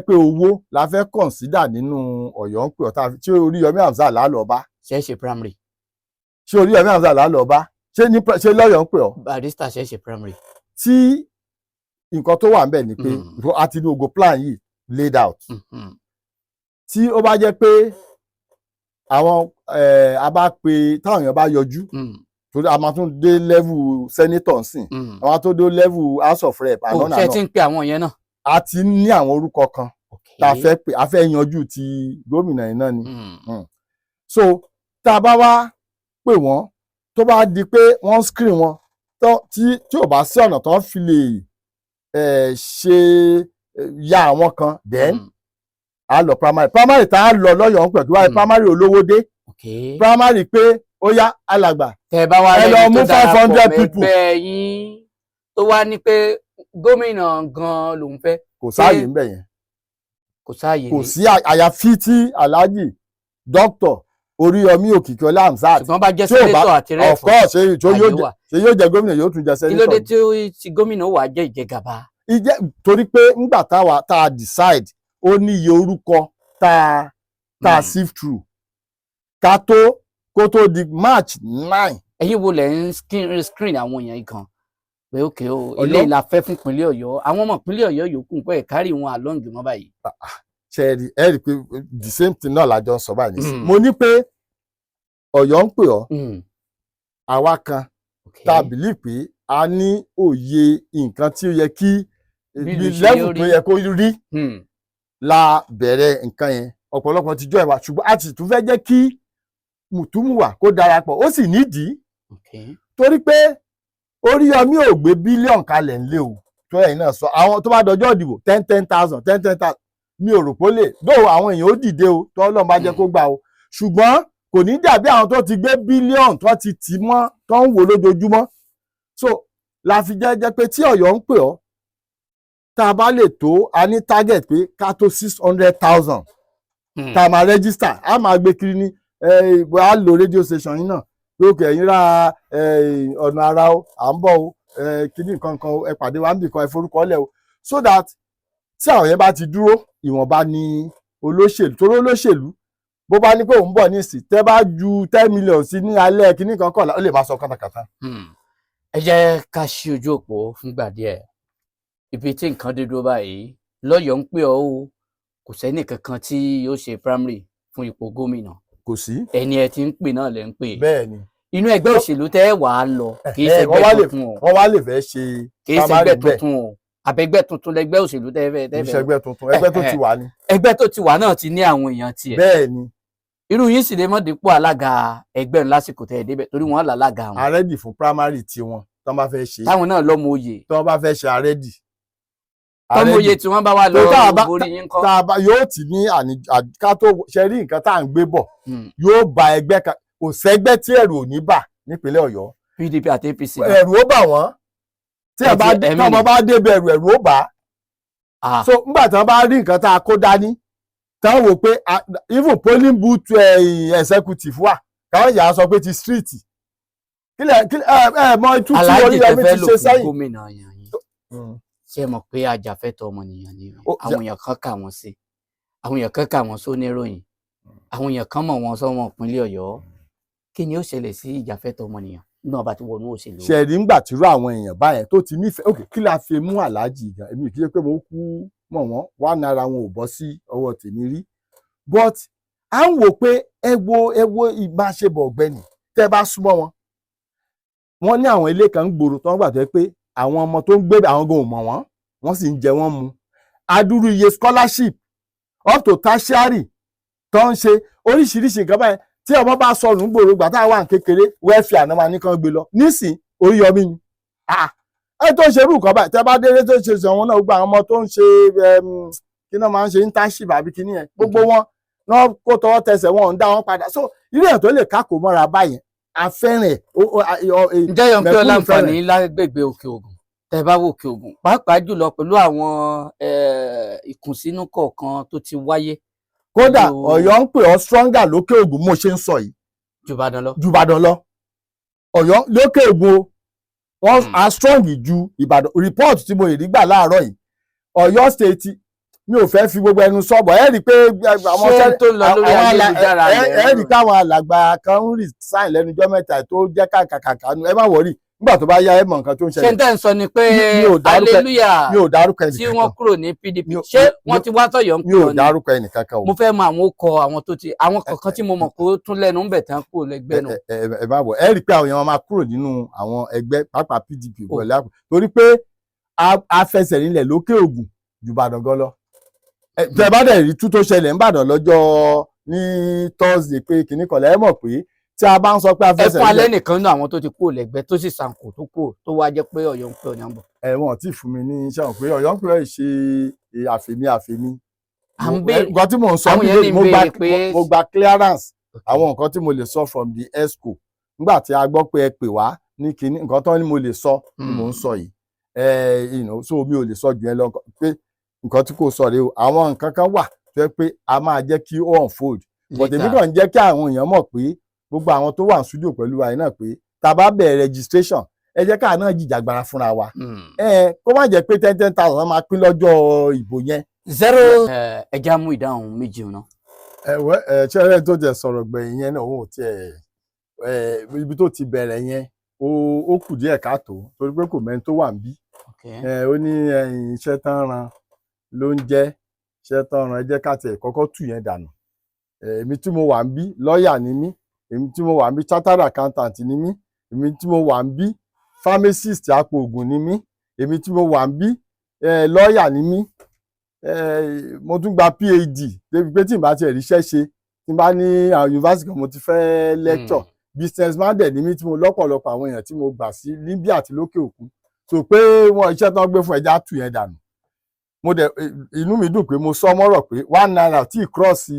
pé owó la fẹ́ consider nínú Ọ̀yọ́ ń pè ọ́ tí Oríyọmí Hamzat là lọ bá? Ṣe é ṣe primary. Ṣé Oríyọmí Hamzat là lọ bá? Ṣé ní ṣé lọ́yọ̀ ń pè ọ́? Barrister, ṣe é ṣe primary. Tí nǹkan tó wà ńbẹ̀ ni pé a ti ní ogo plan yìí laid out. Tí ó bá jẹ́ pé àwọn a bá pe táwọn èèyàn bá yọjú, torí a máa tún dé level senator nsìn, a máa tó dé level House of Rep. O Àná ṣe náà ti ń pe àwọn yẹn náà? A ti ní àwọn orúkọ kan tá a fẹ́ pè. A fẹ́ yanjú ti gómìnà yìí náà ni. So tá a bá wá pè wọ́n, tó bá di pé wọ́n screen wọn tí ò bá sí ọ̀nà tó ń fi lè ṣe ya àwọn kan, then a lọ primary. Primary tá a lọ lọ́yọ̀ọ́ ń pẹ̀lú wáyé, primary olówó dé, primary pé ó yá, alàgbà, Tẹ bá wá ẹ lọ lẹ́ni mú tó darapọ̀ 500 people. mẹ́gbẹ́ yín tó wá ní pé gómìnà gan lòún fẹ́? Kò sáàyè ńbẹ̀ yẹn. Kò sáàyè Kò ní. sí, àyàfi tí Alhaji Dr. Oríyọmí Òkìkíọlá Hamzat Ṣùgbọ́n bá jẹ́ tí ò bá senator àti of rep, course, ṣe tó yóò àyè jẹ wà. Ṣe yóò jẹ gómìnà, yóò tún jẹ Kí ló dé senator. tí tí gómìnà wà jẹ́ ìjẹgàba? Ìjẹ́ torí pé ńgbà táwa tá a decide, ó ní iye orúkọ tá a sift through ká tó kó tó di March 9. Ẹ̀yin wo lẹ ń screen àwọn èèyàn yìí kan pé ókè o, Ọ̀yọ́. ilé ìlà fẹ́ fún ìpínlẹ̀ Ọ̀yọ́, àwọn ọmọ ìpínlẹ̀ Ọ̀yọ́ yòókù pé ẹ̀ kárí wọn along wọn báyìí? Ṣe ẹ rí, ẹ rí pé the same thing náà lájọ ń sọ báyìí nísìnyí. Mo ní pé Ọ̀yọ́ ń pè ọ́, àwa kan tá a believe pé a ní òye nǹkan tí ó yẹ kí bí bí ìlú ṣe level rí. tó yẹ kó rí la bẹ̀rẹ̀ nǹkan yẹn. Ọ̀pọ̀lọpọ̀ ti join wa, ṣùgbọ́n a sì tún fẹ́ jẹ́ kí mùtúmùwà kó darapọ̀. Ó sì nídìí, torí pé Oríyọmí ò gbé billion kalẹ̀ ńlẹ̀ o. Tó ẹ̀yin náà sọ, àwọn tó bá dọjọ́ ìdìbò, ten ten thousand, ten ten thousand, mi ò rò pé ó lè dóò. Àwọn èèyàn ó dìde o, tó Ọlọ́run bá jẹ́ kó gbà o, ṣùgbọ́n kò ní dàbí àwọn tó ti gbé billion, tó ti tì mọ́, tó ń wò lójoojúmọ́. So la fi jẹ́ jẹ́ pé tí Ọ̀yọ́ ń pè ọ́, tá a bá lè tó, a ní target pé ká tó 600,000 tá a máa register, a máa gbé kiri ní a lo radio station yín náà pé òkè ẹ̀yin ra ọ̀nà ara o, à ń bọ̀ o, kíní nǹkan kan o, ẹ pàdé wa níbì kan, ẹ forúkọ lẹ̀ o, so that tí àwọn yẹn bá ti dúró, ìwọ̀nba ní olóṣèlú, torí olóṣèlú bó bá ní pé òun bọ̀ nísì, tẹ́ bá ju 10 million sí ní alẹ́ kíní kan kọ̀ọ̀la, ó lè máa sọ kátàkátà. Ẹ jẹ́ ká ṣí ojú òpó fúngbà díẹ̀. Ibi tí nǹkan dé dúró báyìí lọ́yọ̀ọ́ ń pè ọ́ o, kò sẹ́nì kankan tí yóò ṣe primary fún ipò gómìnà. Kò sí. Ẹni ẹ ti ń pè náà lẹ ń pè. Bẹ́ẹ̀ ni. Inú ẹgbẹ́ òṣèlú tẹ́ ẹ wàá lọ, kì í Ẹ̀hẹ́, ṣẹgbẹ́ wọ́n wá lè tuntun o. Wọ́n wá lè fẹ́ ṣe Kì í primary ṣẹgbẹ́ bẹ́ẹ̀. tuntun o, àbẹ̀gbẹ́ tuntun lẹgbẹ́ òṣèlú tẹ́ fẹ́ tẹ́ Kì í fẹ́? ṣẹgbẹ́ tuntun, ẹgbẹ́ tó ti wà ní. Ẹgbẹ́ tó ti wà náà ti ní àwọn èèyàn tiẹ̀. Bẹ́ẹ̀ ni. Irú yín sì lè mọ̀ dípò alága ẹgbẹ́ ńlá lásìkò tẹ́ ẹ débẹ̀, torí wọ́n là lága wọn. A ready fún primary tiwọn tó bá fẹ́ ṣe. Táwọn náà lọ́mọ oyè. Tó bá fẹ́ ṣe, a ready. Tọ́mọ oyè tí wọ́n bá wà lọ Tó tá a bá- borí yín kọ́? Tá a bá yóò ti ní àní ká tó ṣe rí nǹkan tá à ń gbé bọ̀, yóò ba ẹgbẹ́ kan. Kò sẹ́gbẹ́ tí ẹ̀rù ò ní bà nípínlẹ̀ Ọ̀yọ́. PDP àti APC náà. Ẹ̀rù ó bà wọ́n tí ẹ Ẹ bá ẹ̀mí tí ọmọ ni. bá débẹ̀, ẹ̀rù ó bà á. So nígbà tí wọ́n bá rí nǹkan tá a kó dání, tí wọ́n wò pé even polling booth executive wà, káwọn yà á sọ pé ti street kílẹ̀ kílẹ̀ ẹ ẹ mọ itú tí Aláàjì tẹ Oríyọmí fẹ́ ti lò ṣe fún sẹ́yìn. gómìnà yẹn yín, ṣé ẹ mọ̀ pé ajàfẹ́tọ̀ọ́ ọmọnìyàn ni àwọn èèyàn kan kà wọ́n sí, àwọn èèyàn kan kà wọ́n sóníròyìn, àwọn èèyàn kan mọ̀ wọ́n sọ́mọ ìpínlẹ̀ Ọ̀yọ́. Kí ni ó ṣẹlẹ̀ sí ìjàfẹ́tọ̀ọ́ ọmọnìyàn nígbà bá ti wọnú òṣèlú? Ṣe rí ńgbà tírú àwọn èèyàn báyẹn tó ti nífẹ̀ẹ́, ok, kí la fi mú aláàjì gan? Èmi kì í ṣe pé mo kú mọ̀ wọ́n, ₦1 wọn ò bọ́ sí ọwọ́ tèmi rí, but à ń wò pé ẹ wo ìbáṣepọ̀ ọ̀gbẹ́ni. Tẹ́ bá súnmọ́ wọn, wọ́n ní àwọn ilé kan ń gbòòrò tó ń gbà tó yẹ pé àwọn ọmọ tó ń gbé àwọn gan ò mọ̀ wọ́n, wọ́n sì ń jẹ wọ́n mu. Adúrú iye scholarship up to tertiary tó ń ṣe, oríṣiríṣi nǹkan báyẹn. Tí ọmọ bá sọnù ń gbòòrò gbà tá a wà ní kékeré, welfare náà máa ní kán gbé lọ. Nísìn, Oríyọmí ni. Ah, Ẹ tó ń ṣe irú nǹkan báyìí, tẹ bá délé tó ń ṣe sọ wọn náà, gbogbo àwọn ọmọ tó ń ṣe kí náà máa ń ṣe internship àbí kíní yẹn, gbogbo wọn náà kó tọwọ́ tẹsẹ̀, wọn ò ń dá wọn padà. So irú ẹ̀ tó lè kákò mọ́ra báyẹn, afẹ́ràn ẹ̀. Ǹjẹ́ yọ̀ ń pé Mẹ̀kúnnù ọláǹfààní lágbègbè Òkè Ògùn, tẹ́ bá wo Òkè Ògùn, pàápàá jùlọ pẹ̀lú àwọn ìkùnsínú kọ̀ọ̀kan tó ti wáyé? Kódà pẹ̀lú- Ọ̀yọ́ ń pè ọ́ stronger lókè Ògùn mo ṣe ń sọ yìí ju Ìbàdàn lọ. Ju Ìbàdàn lọ. Ọ̀yọ́ lókè Ògùn o, wọ́n á strong ju Ìbàdàn. Report tí mo lè rí gbà láàárọ̀ yìí, Ọ̀yọ́ State, mi ò fẹ́ fi gbogbo ẹnu sọ̀bọ̀, ẹ rí i pé àwọn Ṣé tó ń lọ lórí àwọn ayélujára ẹ rí i pé àwọn alàgbà kan ń resign lẹ́nu ọjọ́ mẹ́ta tó jẹ́ kàkàkàkà. Ẹ má worry, nígbà tó bá yá, ẹ mọ̀ nǹkan tó ń Ṣé n ṣẹlẹ̀. tẹ́ ń sọ ni pé Mi ò dárúkọ- hallelujah Mi ò dárúkọ tí ẹnìkankan. wọ́n kúrò ní PDP, ṣé wọ́n ti wá tọ̀yọ̀ ń Mi ò kúrò ní? dárúkọ ẹnìkankan o. Mo fẹ́ mọ àwọn okọ̀ àwọn tó ti, àwọn kọ̀ọ̀kan tí mo mọ̀ kó tún lẹ́nu ń bẹ̀ tán kúrò lẹ́gbẹ́ nù. Ẹ má wọ̀, ẹ rí i pé àwọn èèyàn máa kúrò nínú àwọn ẹgbẹ́, pàápàá PDP pẹ̀lú àpò, torí pé a fẹsẹ̀ nílẹ̀ lókè Ògùn ju Ìbàdàn gan lọ. Tẹ bá dẹ̀ rí tú tó ṣẹlẹ̀ n'Ìbàdàn lọ́jọ́ ní Thursday pé kìnnì kan lẹ́ mọ̀ pé tí a bá ń sọ pé a Ẹ fẹsẹ̀ fún alẹ́ nílẹ̀. nìkan nínú àwọn tó ti kúrò lẹ́gbẹ́, tó sì sànkò, tó kúrò, tó wá jẹ́ pé Ọ̀yọ́ ń pè ọ̀yàn bọ̀. Ẹ wọn tí fún mi ní iṣẹ́ wọn pé Ọ̀yọ́ ń pè é ṣe àfèmí àfèmí. À ń béèrè. Nǹkan tí mò ń sọ Àwọn bí yẹn ní mo gba béèrè pé- mo gba clearance àwọn nǹkan tí mo lè sọ from the exco nígbà tí a gbọ́ pé ẹ pè wá ní kinní. Nǹkan tó ní mo lè sọ ni mò ń sọ yìí. Ẹ so mi ò lè sọ jù ẹ lọ pé nǹkan tí kò sọ rèé o. Àwọn nǹkan kan wà tó yẹ pé a máa jẹ́ kí ó unfold, but èmi Later. kàn ń jẹ́ kí àwọn èèyàn mọ̀ pé gbogbo àwọn tó wà ní studio pẹ̀lú wa yìí náà, pé tá a bá bẹ̀rẹ̀ registration, ẹ jẹ́ káà náà jìjàgbara fúnra wa. Ẹ kó má jẹ́ pé 10,000 máa pín lọ́jọ́ ìbò yẹn. Zero ẹja mú ìdáhùn méjì náà. Ẹ wẹ ẹ ṣẹlẹ tó jẹ sọ̀rọ̀ gbẹ̀yìn yẹn náà, òun ò tiẹ̀ ẹ ibi tó ti bẹ̀rẹ̀ yẹn, ó kù díẹ̀ káàtó, torí pé kò mẹ́ni tó wà níbí. Ẹ ó ní ẹ̀yìn iṣẹ́ tán ran ló ń jẹ́ iṣẹ́ tán ran. Ẹ jẹ́ ká tiẹ̀ kọ́kọ́ tù yẹn dànù. Èmi tí mo wà níbí, lọ́ọ̀yà ni mí. Èmi tí mo wà níbí, chartered accountant ni mí. Èmi tí mo wà níbí, pharmacist apòògùn ni mí. Èmi tí mo wà níbí, lọ́ọ̀yà ni mí. Mo tún gba PhD débi pé tí n bá tiẹ̀ ríṣẹ́ ṣe, tí n bá ní àwọn yunifásitì kan mo ti fẹ́ lecture. Businessman dẹ̀ ni mí, tí mo lọ́pọ̀lọpọ̀ àwọn èèyàn tí mo gbà sí Libya àti lókè òkun. So pé wọn iṣẹ́ tán gbé fún, ẹja tù yẹn dànù. Mo dẹ̀ inú mi dùn pé mo sọ mọ́rọ̀ pé ₦1 tí cross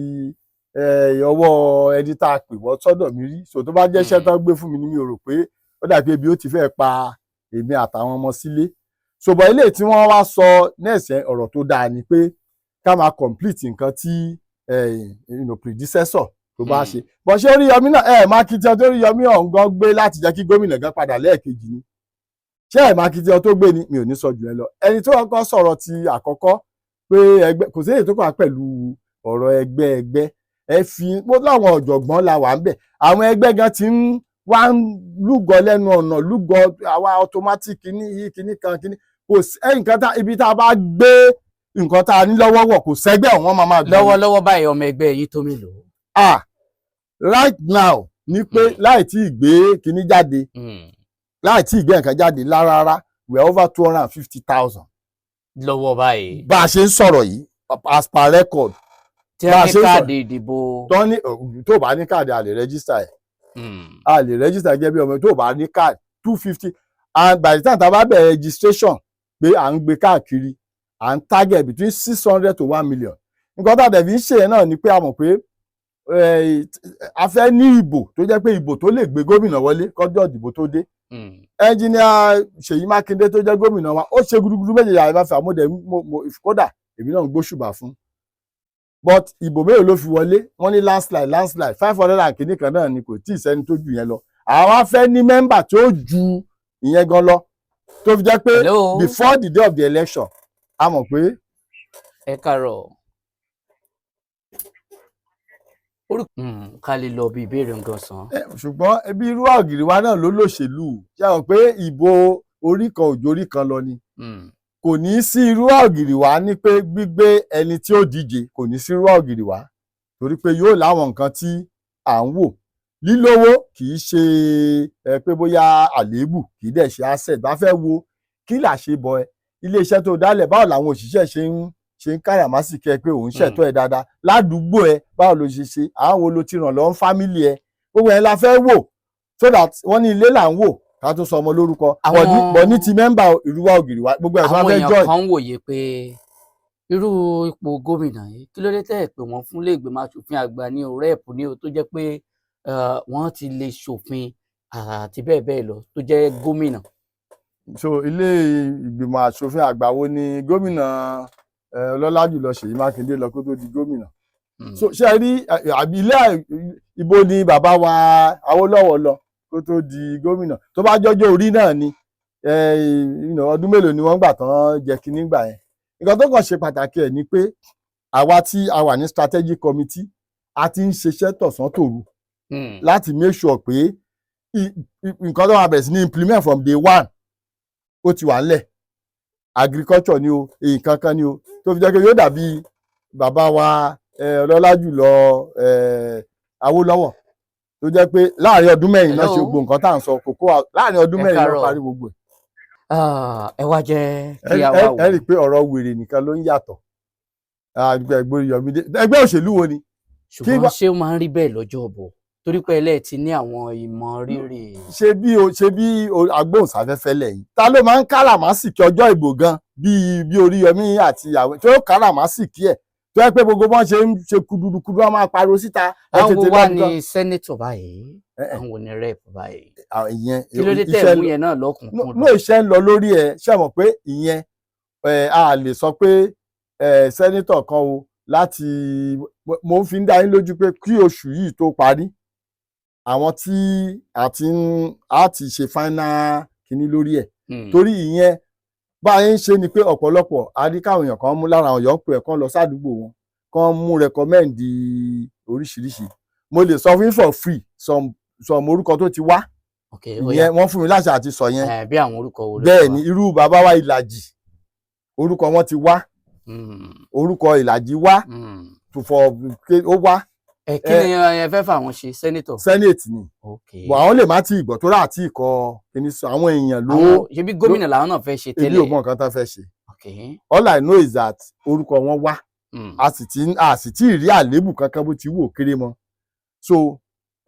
ọwọ́ ẹni tá a pè wọ́n sọ́dọ̀ mi rí. So tó bá jẹ́ iṣẹ́ tán gbé fún mi ni, mi ò rò pé ó dà pé ibi ó ti fẹ́ pa èmi àtàwọn ọmọ sílé. Ṣùgbọ́n ilé tí wọ́n wá sọ nẹ́ẹ̀sì, ọ̀rọ̀ tó dáa ni pé ká máa complete nǹkan tí predecessor tó bá ṣe bọ́. Ṣé Oríyọmí náà ẹ̀ mákìtìyàn tó Oríyọmí ọ̀hún gan gbé láti jẹ́ kí gómìnà gan padà lẹ́ẹ̀kejì ni? Ṣé ẹ̀ mákìtìyàn tó gbé ni? Mi ò ní sọ jù ẹ lọ. Ẹni tó kọ́kọ́ sọ̀rọ̀ ti àkọ́kọ́ pé ẹgbẹ́ kò sí èyí tó kàn pẹ̀lú ọ̀rọ̀ ẹgbẹ́. Ẹgbẹ́ ẹ fi mo láwọn ọ̀jọ̀gbọ́n la wà ń bẹ̀. Àwọn ẹgbẹ́ gan ti ń wá ń lúgọ lẹ́nu ọ̀nà lúgọ àwa automatic kíní yìí, kíní kan kíní. Kò sí nǹkan tá ibi tá a bá gbé nǹkan tá a ní lọ́wọ́ wọ̀, kò sẹ́gbẹ́ ọ̀wọ́n máa máa gbé. Lọ́wọ́lọ́wọ́ báyìí, ọmọ ẹgbẹ́ yìí tó mélòó? Ah, right now ni pé láì tí ì gbé kíní jáde, láì tí ì gbé nǹkan jáde rárá, we are over 250,000. Lọ́wọ́ báyìí? Bá a ṣe ń sọ̀rọ̀ yìí, as per record. Tí Bá a wọ́n ní ṣe ń sọ̀rọ̀- káàdì ìdìbò. Tó ní tó bá ní káàdì, a lè register ẹ̀. A lè register gẹ́gẹ́ bí ọmọ tó bá ní káàdì. 250, and by the time tá a bá bẹ̀rẹ̀ registration pé à ń gbé káàkiri, à ń target between 600 to 1 million. Nǹkan tá a dẹ̀ fi ń ṣe yẹn náà ni pé a mọ̀ pé a fẹ́ ní ìbò tó jẹ́ pé ìbò tó lè gbé gómìnà wọlé kọjọ́ ìdìbò tó dé. Ẹnjìníà Ṣèyí Mákindé tó jẹ́ gómìnà wa, ó ṣe gudugudu méje yàrá ìbáfẹ́ àmúdẹ mo kódà èmi náà ń gbóṣùbà fún, but ìbò mélòó ló fi wọlé? Wọ́n ní landslide, landslide, 500 and kìíní kan náà ni, kò tí ì sẹ́ni tó ju yẹn lọ. Àwa fẹ́ ní member tó ju ìyẹn gan lọ, tó fi jẹ́ pé Hello. before the day of the election, a mọ̀ pé Ẹ káàárọ̀. Orúkọ ká lè lọ bí ìbéèrè nǹkan sàn. Ṣùgbọ́n ẹbí irú àgìrì wa náà ló lòṣèlú. Ṣé àwọn pé ìbò orí kan òjò orí kan lọ ni? Kò ní sí irú àgìrì wa ní pé gbígbé ẹni tí ó díje, kò ní sí irú àgìrì wa, torí pé yóò láwọn nǹkan tí à ń wò. Lílówó kì í ṣe ẹ pé bóyá àléébù, kì í dẹ̀ ṣe asset. Bá fẹ́ wo kí là ṣe bọ ẹ, iléeṣẹ́ tó dálẹ̀, báwo làwọn òṣìṣẹ́ ṣe ń káràmásìkí ẹ pé òun ṣètò ẹ dáadáa ládùúgbò ẹ, báwo ló ṣe ṣe, àwọn wo ló ti ràn lọ́wọ́, family ẹ, gbogbo ẹ̀ la fẹ́ wò, so that wọ́n ní ilé là ń wò. ká tó sọ ọmọ lórúkọ. Bọ̀ ní ti member ìrúwà ògiri wa, gbogbo ẹ̀ tó bá Àwọn fẹ́ èèyàn join. kan ń wòye pé irú ipò gómìnà yìí, kí ló dé tẹ́ ẹ̀ pé wọ́n fún iléègbìmọ̀ aṣòfin àgbà ní o, rep ní o, tó jẹ́ pé wọ́n ti lè ṣòfin àti bẹ́ẹ̀ bẹ́ẹ̀ lọ, tó jẹ́ gómìnà? So ilé ìgbìmọ̀ aṣòfin àgbà wo ni gómìnà ọlọ́lá jùlọ Ṣèyí Mákindé lọ kó tó di gómìnà? So ṣe rí àbí ilé ibo ni bàbá wa Awólọ́wọ̀ lọ kó tó di gómìnà? Tó bá jọjọ́ orí náà ni ọdún mélòó ni wọ́n gbà tán jẹ́ kínní gbà yẹn? Nǹkan tó kàn ṣe pàtàkì ẹ̀ ni pé àwa tí a wà ní strategic committee, a ti ń ṣiṣẹ́ tọ̀sán tòru láti make sure pé nǹkan tó máa bẹ̀rẹ̀ sí ní implement from day one, ó ti wà ńlẹ̀. Agriculture ni o, nǹkan kan ni o, tó fi jẹ́ pé yóò dàbí bàbá wa ọlọ́lá jùlọ Awólọ́wọ̀, tó jẹ́ pé láàrin ọdún 4 náà ṣe Hello. gbogbo nǹkan tá à ń sọ kókó, láàrin ọdún Ẹ 4 náà káàárọ̀. parí gbogbo ẹ̀. Ah, ẹ wá jẹ́ kí a wá wò. Ẹ rí i pé ọ̀rọ̀ wèrè nìkan ló ń yàtọ̀. Ẹgbẹ́ Yomi dé, ẹgbẹ́ òṣèlú wo ni? Ṣùgbọ́n ṣé ó máa ń rí bẹ́ẹ̀ lọ́jọ́ ọ̀bọ̀, torí pé ẹlẹ́ẹ̀ ti ní àwọn ìmọ̀ rírì? Ṣe bí o agbóhùnsáfẹ́fẹ́ lẹ́yìn, ta ló máa ń káràmásìkí ọjọ́ ìbò gan bíi Oríyọmí àti àwọn tí ó káràmásìkí ẹ̀, tó yẹ pé gbogbo bọ́n ṣe ń ṣe kudurukudu, wọn máa pariwo síta, ẹ Àwọn wo tètè wá lọ́dún kan. ní senator báyìí? Eh, eh. Àwọn wo ní rep báyìí? Ìyẹn Kí ló dé tẹ̀ iṣẹ́ mú yẹn náà no lọ́kùnkúndùn? No, iṣẹ́ ń lọ lórí ẹ̀. Ṣe mọ̀ pé ìyẹn a lè sọ pé senator kan o láti mo fi ń dá yín lójú pé kí oṣù yìí tó parí, àwọn tí a ti ń a ti ṣe final kinní lórí ẹ̀. Torí ìyẹn, bá a ń ṣe ni pé ọ̀pọ̀lọpọ̀ a rí káwọn èèyàn kan mú lára àwọn èèyàn pé ẹ̀ kan lọ sádùúgbò wọn, kan mú recommend oríṣiríṣi. Mo lè sọ fún yín for free some orúkọ tó ti wá. Ok, ó yá. Ìyẹn wọ́n fún mi láṣẹ àti sọ yẹn. Bí àwọn orúkọ wo ló ti Bẹ́ẹ̀ wá? ni, irú bàbá wa Ìlàjì, orúkọ wọn ti wá. Orúkọ Ìlàjì wá to for ó wá. Ẹ kí ni ẹ fẹ́ fà wọ́n ṣe, senator? Senate ni. Bọ̀ àwọn lè má tí ì gbọ́ tó rà àti ìkọ kìíní sọ àwọn èèyàn ló. Àwọn ṣebí gómìnà làwọn náà fẹ́ ṣe Èmi tẹ́lẹ̀? ò mọ nǹkan tán fẹ́ ṣe. All I know is that orúkọ wọn wá. A sì ti rí àléébù kankan bó ti wù ó kéré mọ́. So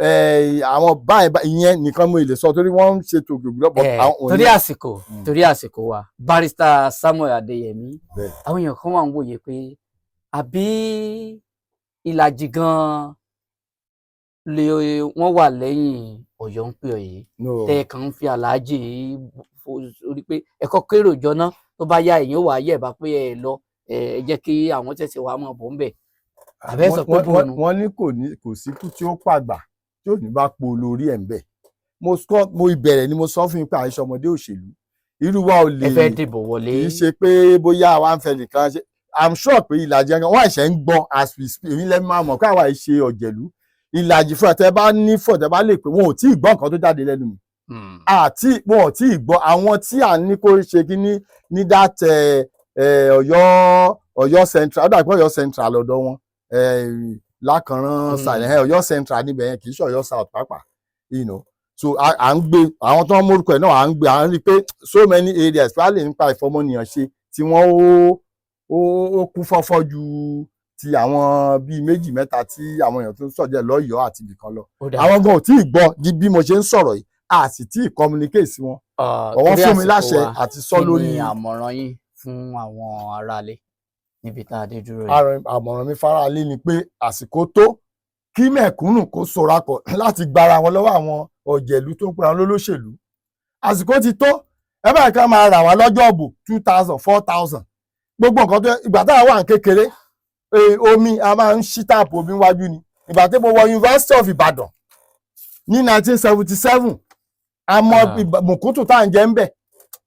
àwọn báyìí ìyẹn nìkan mo lè sọ torí wọ́n ń ṣètò gbogbo but àwọn Torí àsìkò, torí àsìkò wa, Barrister Samuel Adéyẹmí, àwọn èèyàn kan wà ń wòye pé àbí ìlàjì gan lè wọ́n wà lẹ́yìn Ọ̀yọ́ ń pè ọ́ yìí? No. Tẹ kàn ń fi aláàjì orí pé ẹ̀kọ́ kérò jọ ná, tó bá yá èèyàn wà á yẹ̀ bá pé ẹ lọ, ẹ jẹ́ kí àwọn ṣẹ̀ṣẹ̀ wàá mọ̀ bọ̀ ń bẹ̀. Àbẹ́ sọ pé bóun Wọ́n ní kò ní kò síkú tí ó pàgbà tí ò ní bá po olórí ẹ̀ ń bẹ̀. Mo sọ, mo ìbẹ̀rẹ̀ ni mo sọ fún yín pé àìsàn ọmọdé òṣèlú irú wa ò lè Ẹ fẹ́ dìbò wọlé. Kì í ṣe pé bóyá àwa ń fẹ́ nìkan ṣe. I'm sure pé ìlàjì ẹ̀gán wọ́n ẹ̀ṣẹ̀ ń gbọ́ as we speak. Èmi lẹ́nu máa mọ̀ pé àwa ìṣe ọ̀jẹ̀lú. Ìlàjì fún ẹ̀ tẹ́ bá ní fọ̀ tẹ́ bá lè pé wọn ò tí ì gbọ́ nǹkan tó jáde lẹ́nu mi. Àti wọn ò tí ì gbọ́. Àwọn tí à ń ní kó ṣe kí ní that Ọ̀yọ́ Central, ó dàbí pé Ọ̀yọ́ Central lọ́dọ̀ wọn, Lákànrán sàlẹ̀, Ọ̀yọ́ Central níbẹ̀ yẹn, kì í ṣe Ọ̀yọ́ South pàápàá. So à ń gbé àwọn tó ń mórúkọ ẹ̀ náà, à ń gbé, à ń rí i pé so many areas wà lè nípa ìfọmọnìyàn ṣe tí wọ́n ó kún fọ́fọ́ ju ti àwọn bíi méjì mẹ́ta tí àwọn èèyàn tó ń sọ̀jẹ̀ lọ́yọ̀ọ́ àti ibìkan lọ. Ó dáa. Àwọn gan ò tí ì gbọ́ di bí mo ṣe ń sọ̀rọ̀ yìí, a sì tí ì communicate sí wọn. Ọwọ́n Torí fún mi àsìkò láṣẹ wa, àti sọ kí lórí ni àmọ̀ràn yín fún àwọn aráalé níbi tá a dé dúró yìí? Àmọ̀ràn mi faraálé ni pé àsìkò tó kí mẹ̀kúnnù kó sorapọ̀ láti gbara wọn lọ́wọ́ àwọn ọ̀jẹ̀lú tó ń pera wọn lólóṣèlú. Àsìkò ti tó. Ẹ báyìí ká máa rà wá lọ́jọ́ ọ̀bù 2,000, 4,000, gbogbo nǹkan tó ìgbà táwa wà ní kékeré, omi a máa ń ṣí tap omi wájú ni. Ìgbà tí mo wọ University of Ibadan ní 1977, a mọ mùkútù tá à ń jẹ ń bẹ̀.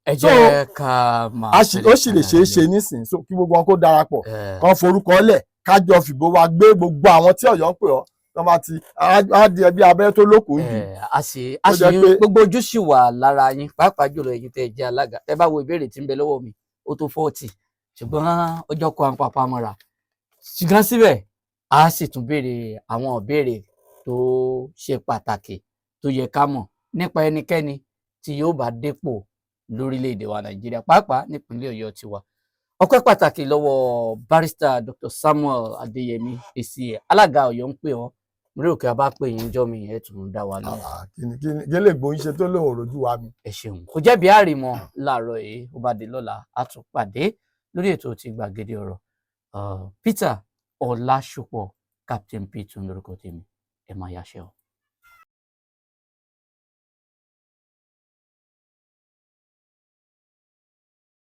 Ẹ So, jẹ́ ká máa ó sì lè ṣeé ṣe nísìnyí. So kí gbogbo wọn kó darapọ̀, kan forúkọ lẹ̀, kájọ fìbò wa gbé gbogbo àwọn tí Ọ̀yọ́ ń pè ọ́ tó bá ti á di ẹbí abẹ́rẹ́ tó lókun jù. A sì a Tó sì jẹ́ pé gbogbo ojú sì wà lára yín, pàápàá jùlọ ẹ̀yin tẹ́ ẹ jẹ́ alága. Tẹ́ bá wo ìbéèrè tí ń bẹ lọ́wọ́ mi, ó tó 40, ṣùgbọ́n ọjọ́ kó àwọn papá mọ́ra. Ṣùgbọ́n síbẹ̀, a sì tún béèrè àwọn ìbéèrè tó ṣe pàtàkì tó yẹ ká mọ̀ nípa ẹnikẹ́ni tí yóò bá dépò lórílẹ̀‐èdè wa Nàìjíríà, pàápàá nípínlẹ̀ Ọ̀yọ́ tiwa. Ọpẹ́ pàtàkì lọ́wọ́ Barrister Dr. Samuel Adéyẹmí ACA, alága Ọ̀yọ́ ń pè ọ́. Mo rí òkè abá pè yín jọ́ mi, ẹ̀ tún dá wa lóhùn. Ah, kí lè gbóhùn ṣe tó lóun rojú wa mi. Ẹ ṣeun. Kò jẹ́bi àrìmọ́ láàárọ̀ yìí. Ó bá di lọ́la, á tún pàdé lórí ètò ti Gbàgede Ọ̀rọ̀. Peter Ọlásùpọ̀, Captain P2 lórúkọ tèmi. Ẹ máa yáṣẹ́ o.